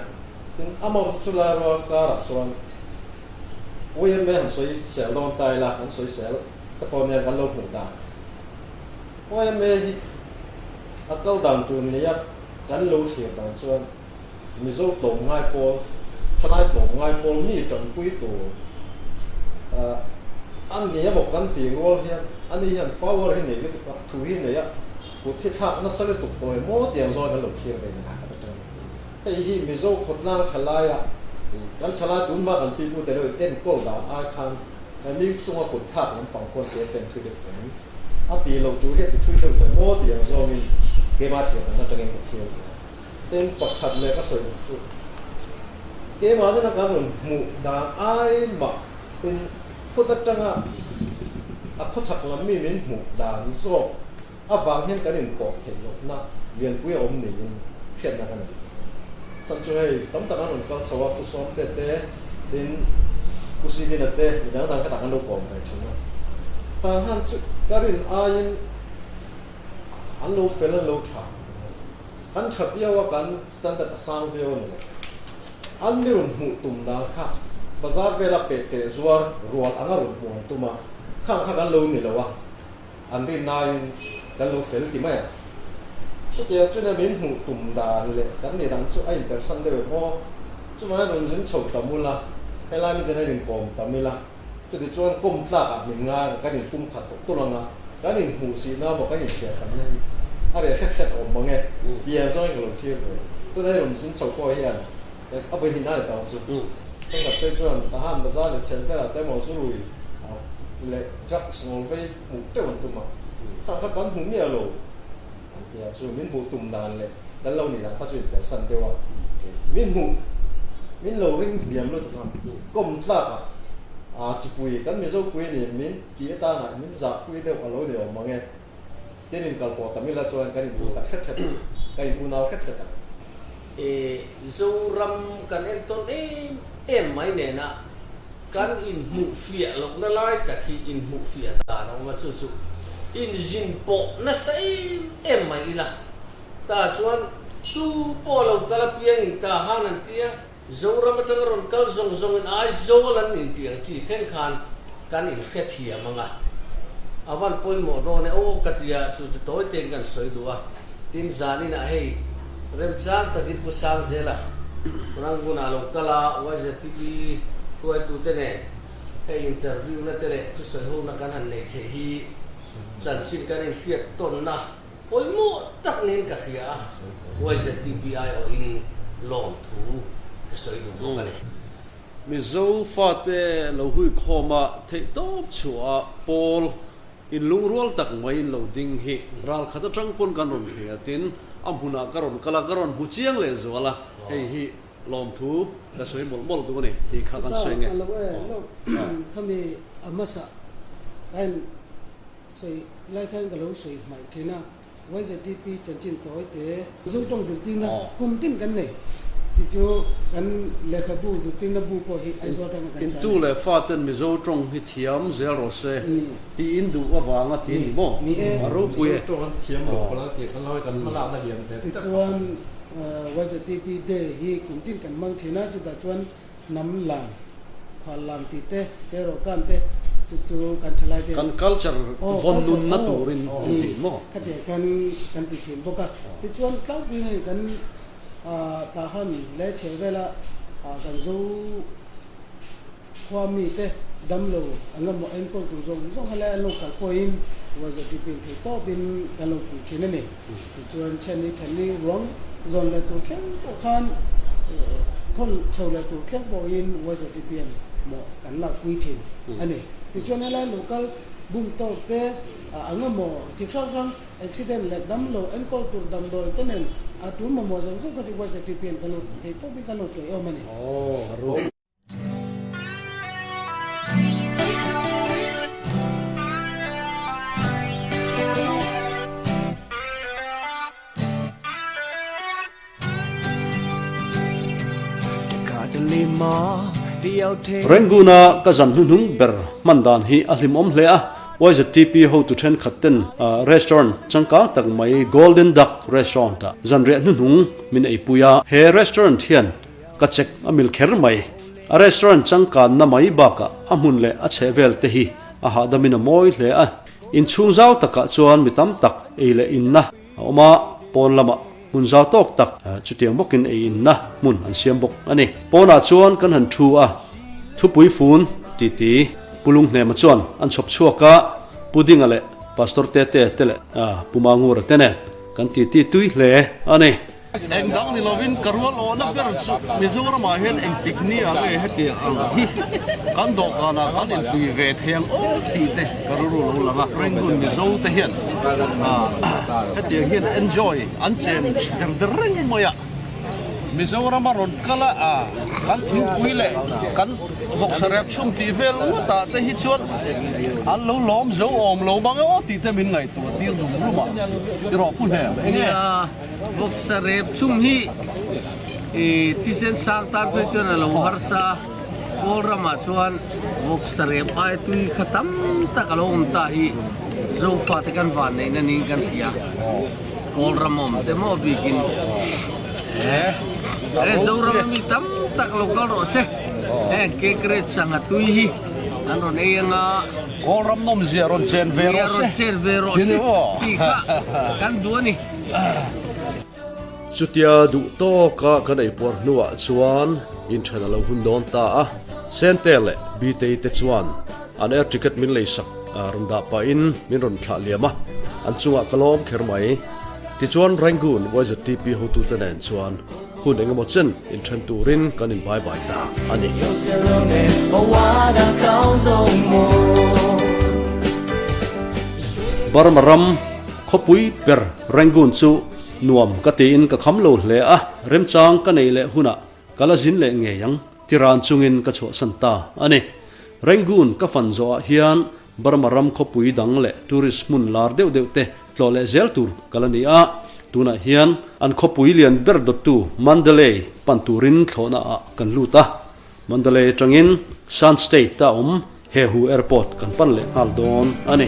Tin, amah chu chulai rual karah chuan YMA han sawi sel dawn ta ila, han sawi sel te pawh nia kan lo hmuh dan. YMA hi a kal dan tur nia kan lo thlir dan chuan Mizo tlawmngai pawl, thalai tlawmngai pawl mi tanpui tur a ni emaw kan tih rual hian ani hian power hi nei lutuk a, thu hi nei a, kut hi thlak nasa lutuk tawh emaw tiang zawng kan lo thlir ve ni khat atang hei hi Mizo khawtlang thalaia kan thalai tun hma kan pipu te lo in enkawl dan ai khan mi chunga kut thlak lampang khuan te pen thui deuh tawh em a tih loh tur hi a ti thui deuh tawh emaw tiang zawngin keimah thlir dan atangin ka thlir ve a. Eng pakhat leh ka sawi duh chu keimah nena kan rawn hmuh dan ai mah in khawt atanga a khawchhak lam mi min hmuh dan zawk avang hian kan inpawh theih lohna lianpui a awm niin hriatna ka nei. Chhan chu hei tam tak an rawn kal chho a, Pu Sawmte te, tin Pu Sidina te mi dang dang khatah kan lo kawm ve thin a. Tah han chu ka rin aiin an lo fel an lo tha. Kan tha viau a, kan standard a sang viau a ni lo. An mi rawn hmuh tum dan kha bazar vela peh teh zuar rual anga rawn hmuh an tum a, khang kha kan lo ni lo a, an rin naiin kan lo fel ti mai a. Chutiang chu nia min hmuh tum dan leh kan nih dan chu a inpersan deuh em aw. Chuvangin rawn zin chho ta mul a. Helai miten an inkawm tam ila, chutichuan kawm tlakah min ngai ang, kan inpum khat tawk tawlh ang a, kan inhmuhsihna emaw kan inhriathamna hi a reh hret hret awm mang e tih ang zawngin ka lo thlir ve. Tunah hi rawn zin chho pawh hian a vawi hnihna a ni ta ang chu. Thenkhat phei chuan Tahan bazar leh chhen velah te emaw zu rui leh drugs ngawl vei hmuh teuh an tum a, khang kha kan hmu miah lo an ti a, chu min hmuh tum dan leh kan lo nih dan kha chu inpersan deuh a, min hmuh min lo ring hniam lutuk a, kawm tlakah aa chipui kan Mizo pui a ni min tih atana min zahpui deuh a lo ni awm mang e, tin inkal pawh tam ila chuan kan inpum khat hret hret ang, kan in unau hret hret ang. I Zoram kan entawn em em mai nena kan inhmuh fiah lohna lai tak hi inhmuh fiah dan a awm a, chu chu inzin pawh nasa em em mai ila. Ta chuan tu pawh lo kal apiangin ta han an tia, Zoram atanga rawn kal zawng zawngin Aizawl an intih ang chi thleng khan kan inhrethiam ang a, a van pawimawh dawn e aw ka tia, chu chu tawi tein kan sawi duh a. Tin zaninah hei remchang takin Pu Sangzela Rangoon-ah lo kal a, YZTP hruaitute nen hei interview na te leh thusawi hona kan han nei theih hi chanchin kan inhriat tawnna Pawimawh tak niin ka hria a, YZTPI awhin lawmthu ka sawi duh bawk a ni. Mizo fate lo hui khawma theihtawp chhuah pawl inlungrual tak mai in lo ding hi ral khat atang pawn kan rawn hria tin a hmunah ka rawn kal a, ka rawn hmu chiang leh zual a, hei hi lawmthu ka sawi mawlh mawlh duh a ni tih kha kan sawi nge. Khami a hmasa khan Sawi lai khan ka lo sawi hmaih thin a, YZDP chanchin tawi te. Mizo tawng zirtirna kum tin kan nei tih chu kan lehkhabu zirtirna bu pawh hi Aizawl atanga kan chah a ni. Intu leh faten Mizo tawng hi thiam zel rawh se tiin duh avanga ti a ni maw? A ropui e. Mizo tawng an thiam lo pawh la tih kan lo kan hmalakna lian ve tak. Tichuan YZDP Day hi kum tin kan hmang thin a, chutah chuan Hnam lam, khual lam tih te, cheraw kan te chu chu kan thalai te. Kan culture vawn nunna turin an ti maw? Khatiang khan kan ti thin bawk a. Tichuan tlangpui nei kan Tahan leh chheh vela kan zo khua mi te damlo eng emaw enkawl tur zawng zawng helai an lo kal pawhin YZDP in thei tawpin kan lo pui thin a ni. Tichuan chhani thani ruang zawn leh tur thleng pawh khan thawn chho leh tur thleng pawhin YZDP hian mawh kan lak pui thin a ni. Tichuan helai local bum tawk te ang emaw chi hrang hrang accident leh damlo enkawl tur damdawi te nen a tul mamawh zawng zawng kha chu YZDP hian kan lo thei pawpin kan lo tuai awm a ni. Rangoon-a ka zan hnuhnung ber hman dan hi a hlimawm hle a, YZTP hotu thenkhat ten restaurant changkang tak mai Golden Duck Restaurant-ah zanriah hnuhnung min eipui a. He restaurant hian Ka check a mil kher mai. A restaurant changkanna mai bakah a hmun leh a chhehvel te hi a hahdamin a mawi hle a. Inchhung zau takah chuan mi tam tak ei leh inna a awm a, pawn lamah hmun zau tawk tak chutiang bawkin ei inna hmun an siam bawk a ni. Pawnah chuan kan han thu a, thupui fun titi Pu Lunghnema chuan an chhawp chhuak a, Pu Dinga leh Pastor Tete te leh Pu Mangura te nen kan titi tui hle a ni. Eng dang ni lovin ka rual awhna ber chu Mizoramah hian engtik ni ah nge hetiang ang hi kan dawhkanah kan inpui ve thei ang aw tih te ka rilru lo lang a. Rangoon Mizo te hian hetiang hian enjoy an chen der der reng mai a. Mizorama rawn kal a kan thingpui leh kan vawksa rep chhung tih vel ngawtah te hi chuan an lo lawm zo awm lo mang e aw tih te min ngaihtuah tir rum rum a. Ti rawh Pu Hnem, enge? Vawksa rep chhung hi thisen sang tan phei chuan a lo harsa a, Kawl ramah chuan vawksa rep ai tui kha tam tak a lo awm ta hi Zofa te kan van neihna niin kan hria. Kawl ram awm te maw bikin he Zoram ami tam tak lo kal rawh se, heng cake sangha tui hi an rawn ei anga. Kawl ram nawmzia rawn chen ve rawh se. Rawn chen ve rawh se tih kha kan duh a ni. Chutia duh tawka kan eipuar hnuah chuan inthen a lo hun dawn ta a. Sente leh Bitei te chuan an air ticket min leisak rawn dah pahin min rawn thlah liam a, an chungah ka lawm kher mai. Tichuan Rangoon YZTP hotute nen chuan hun engemaw chen inthen turin kan inbai bai ta a ni. Burma ram khawpui ber Rangoon chu nuam ka tiin ka kham lo hle a, remchang ka neih leh hunah ka la zin leh ngei ang ti ran chungin ka chhuahsan ta a ni. Rangoon ka fan zawhah hian Burma ram khawpui dang leh tourist hmun lar deuh deuh te tlawh leh zel tur ka la ni a, tunah hian an khawpui lian ber dawttu Mandalay pan turin thlawhna ah kan lut a, Mandalay atangin Shan State a awm Hehu Airport kan pan leh nghal dawn a ni.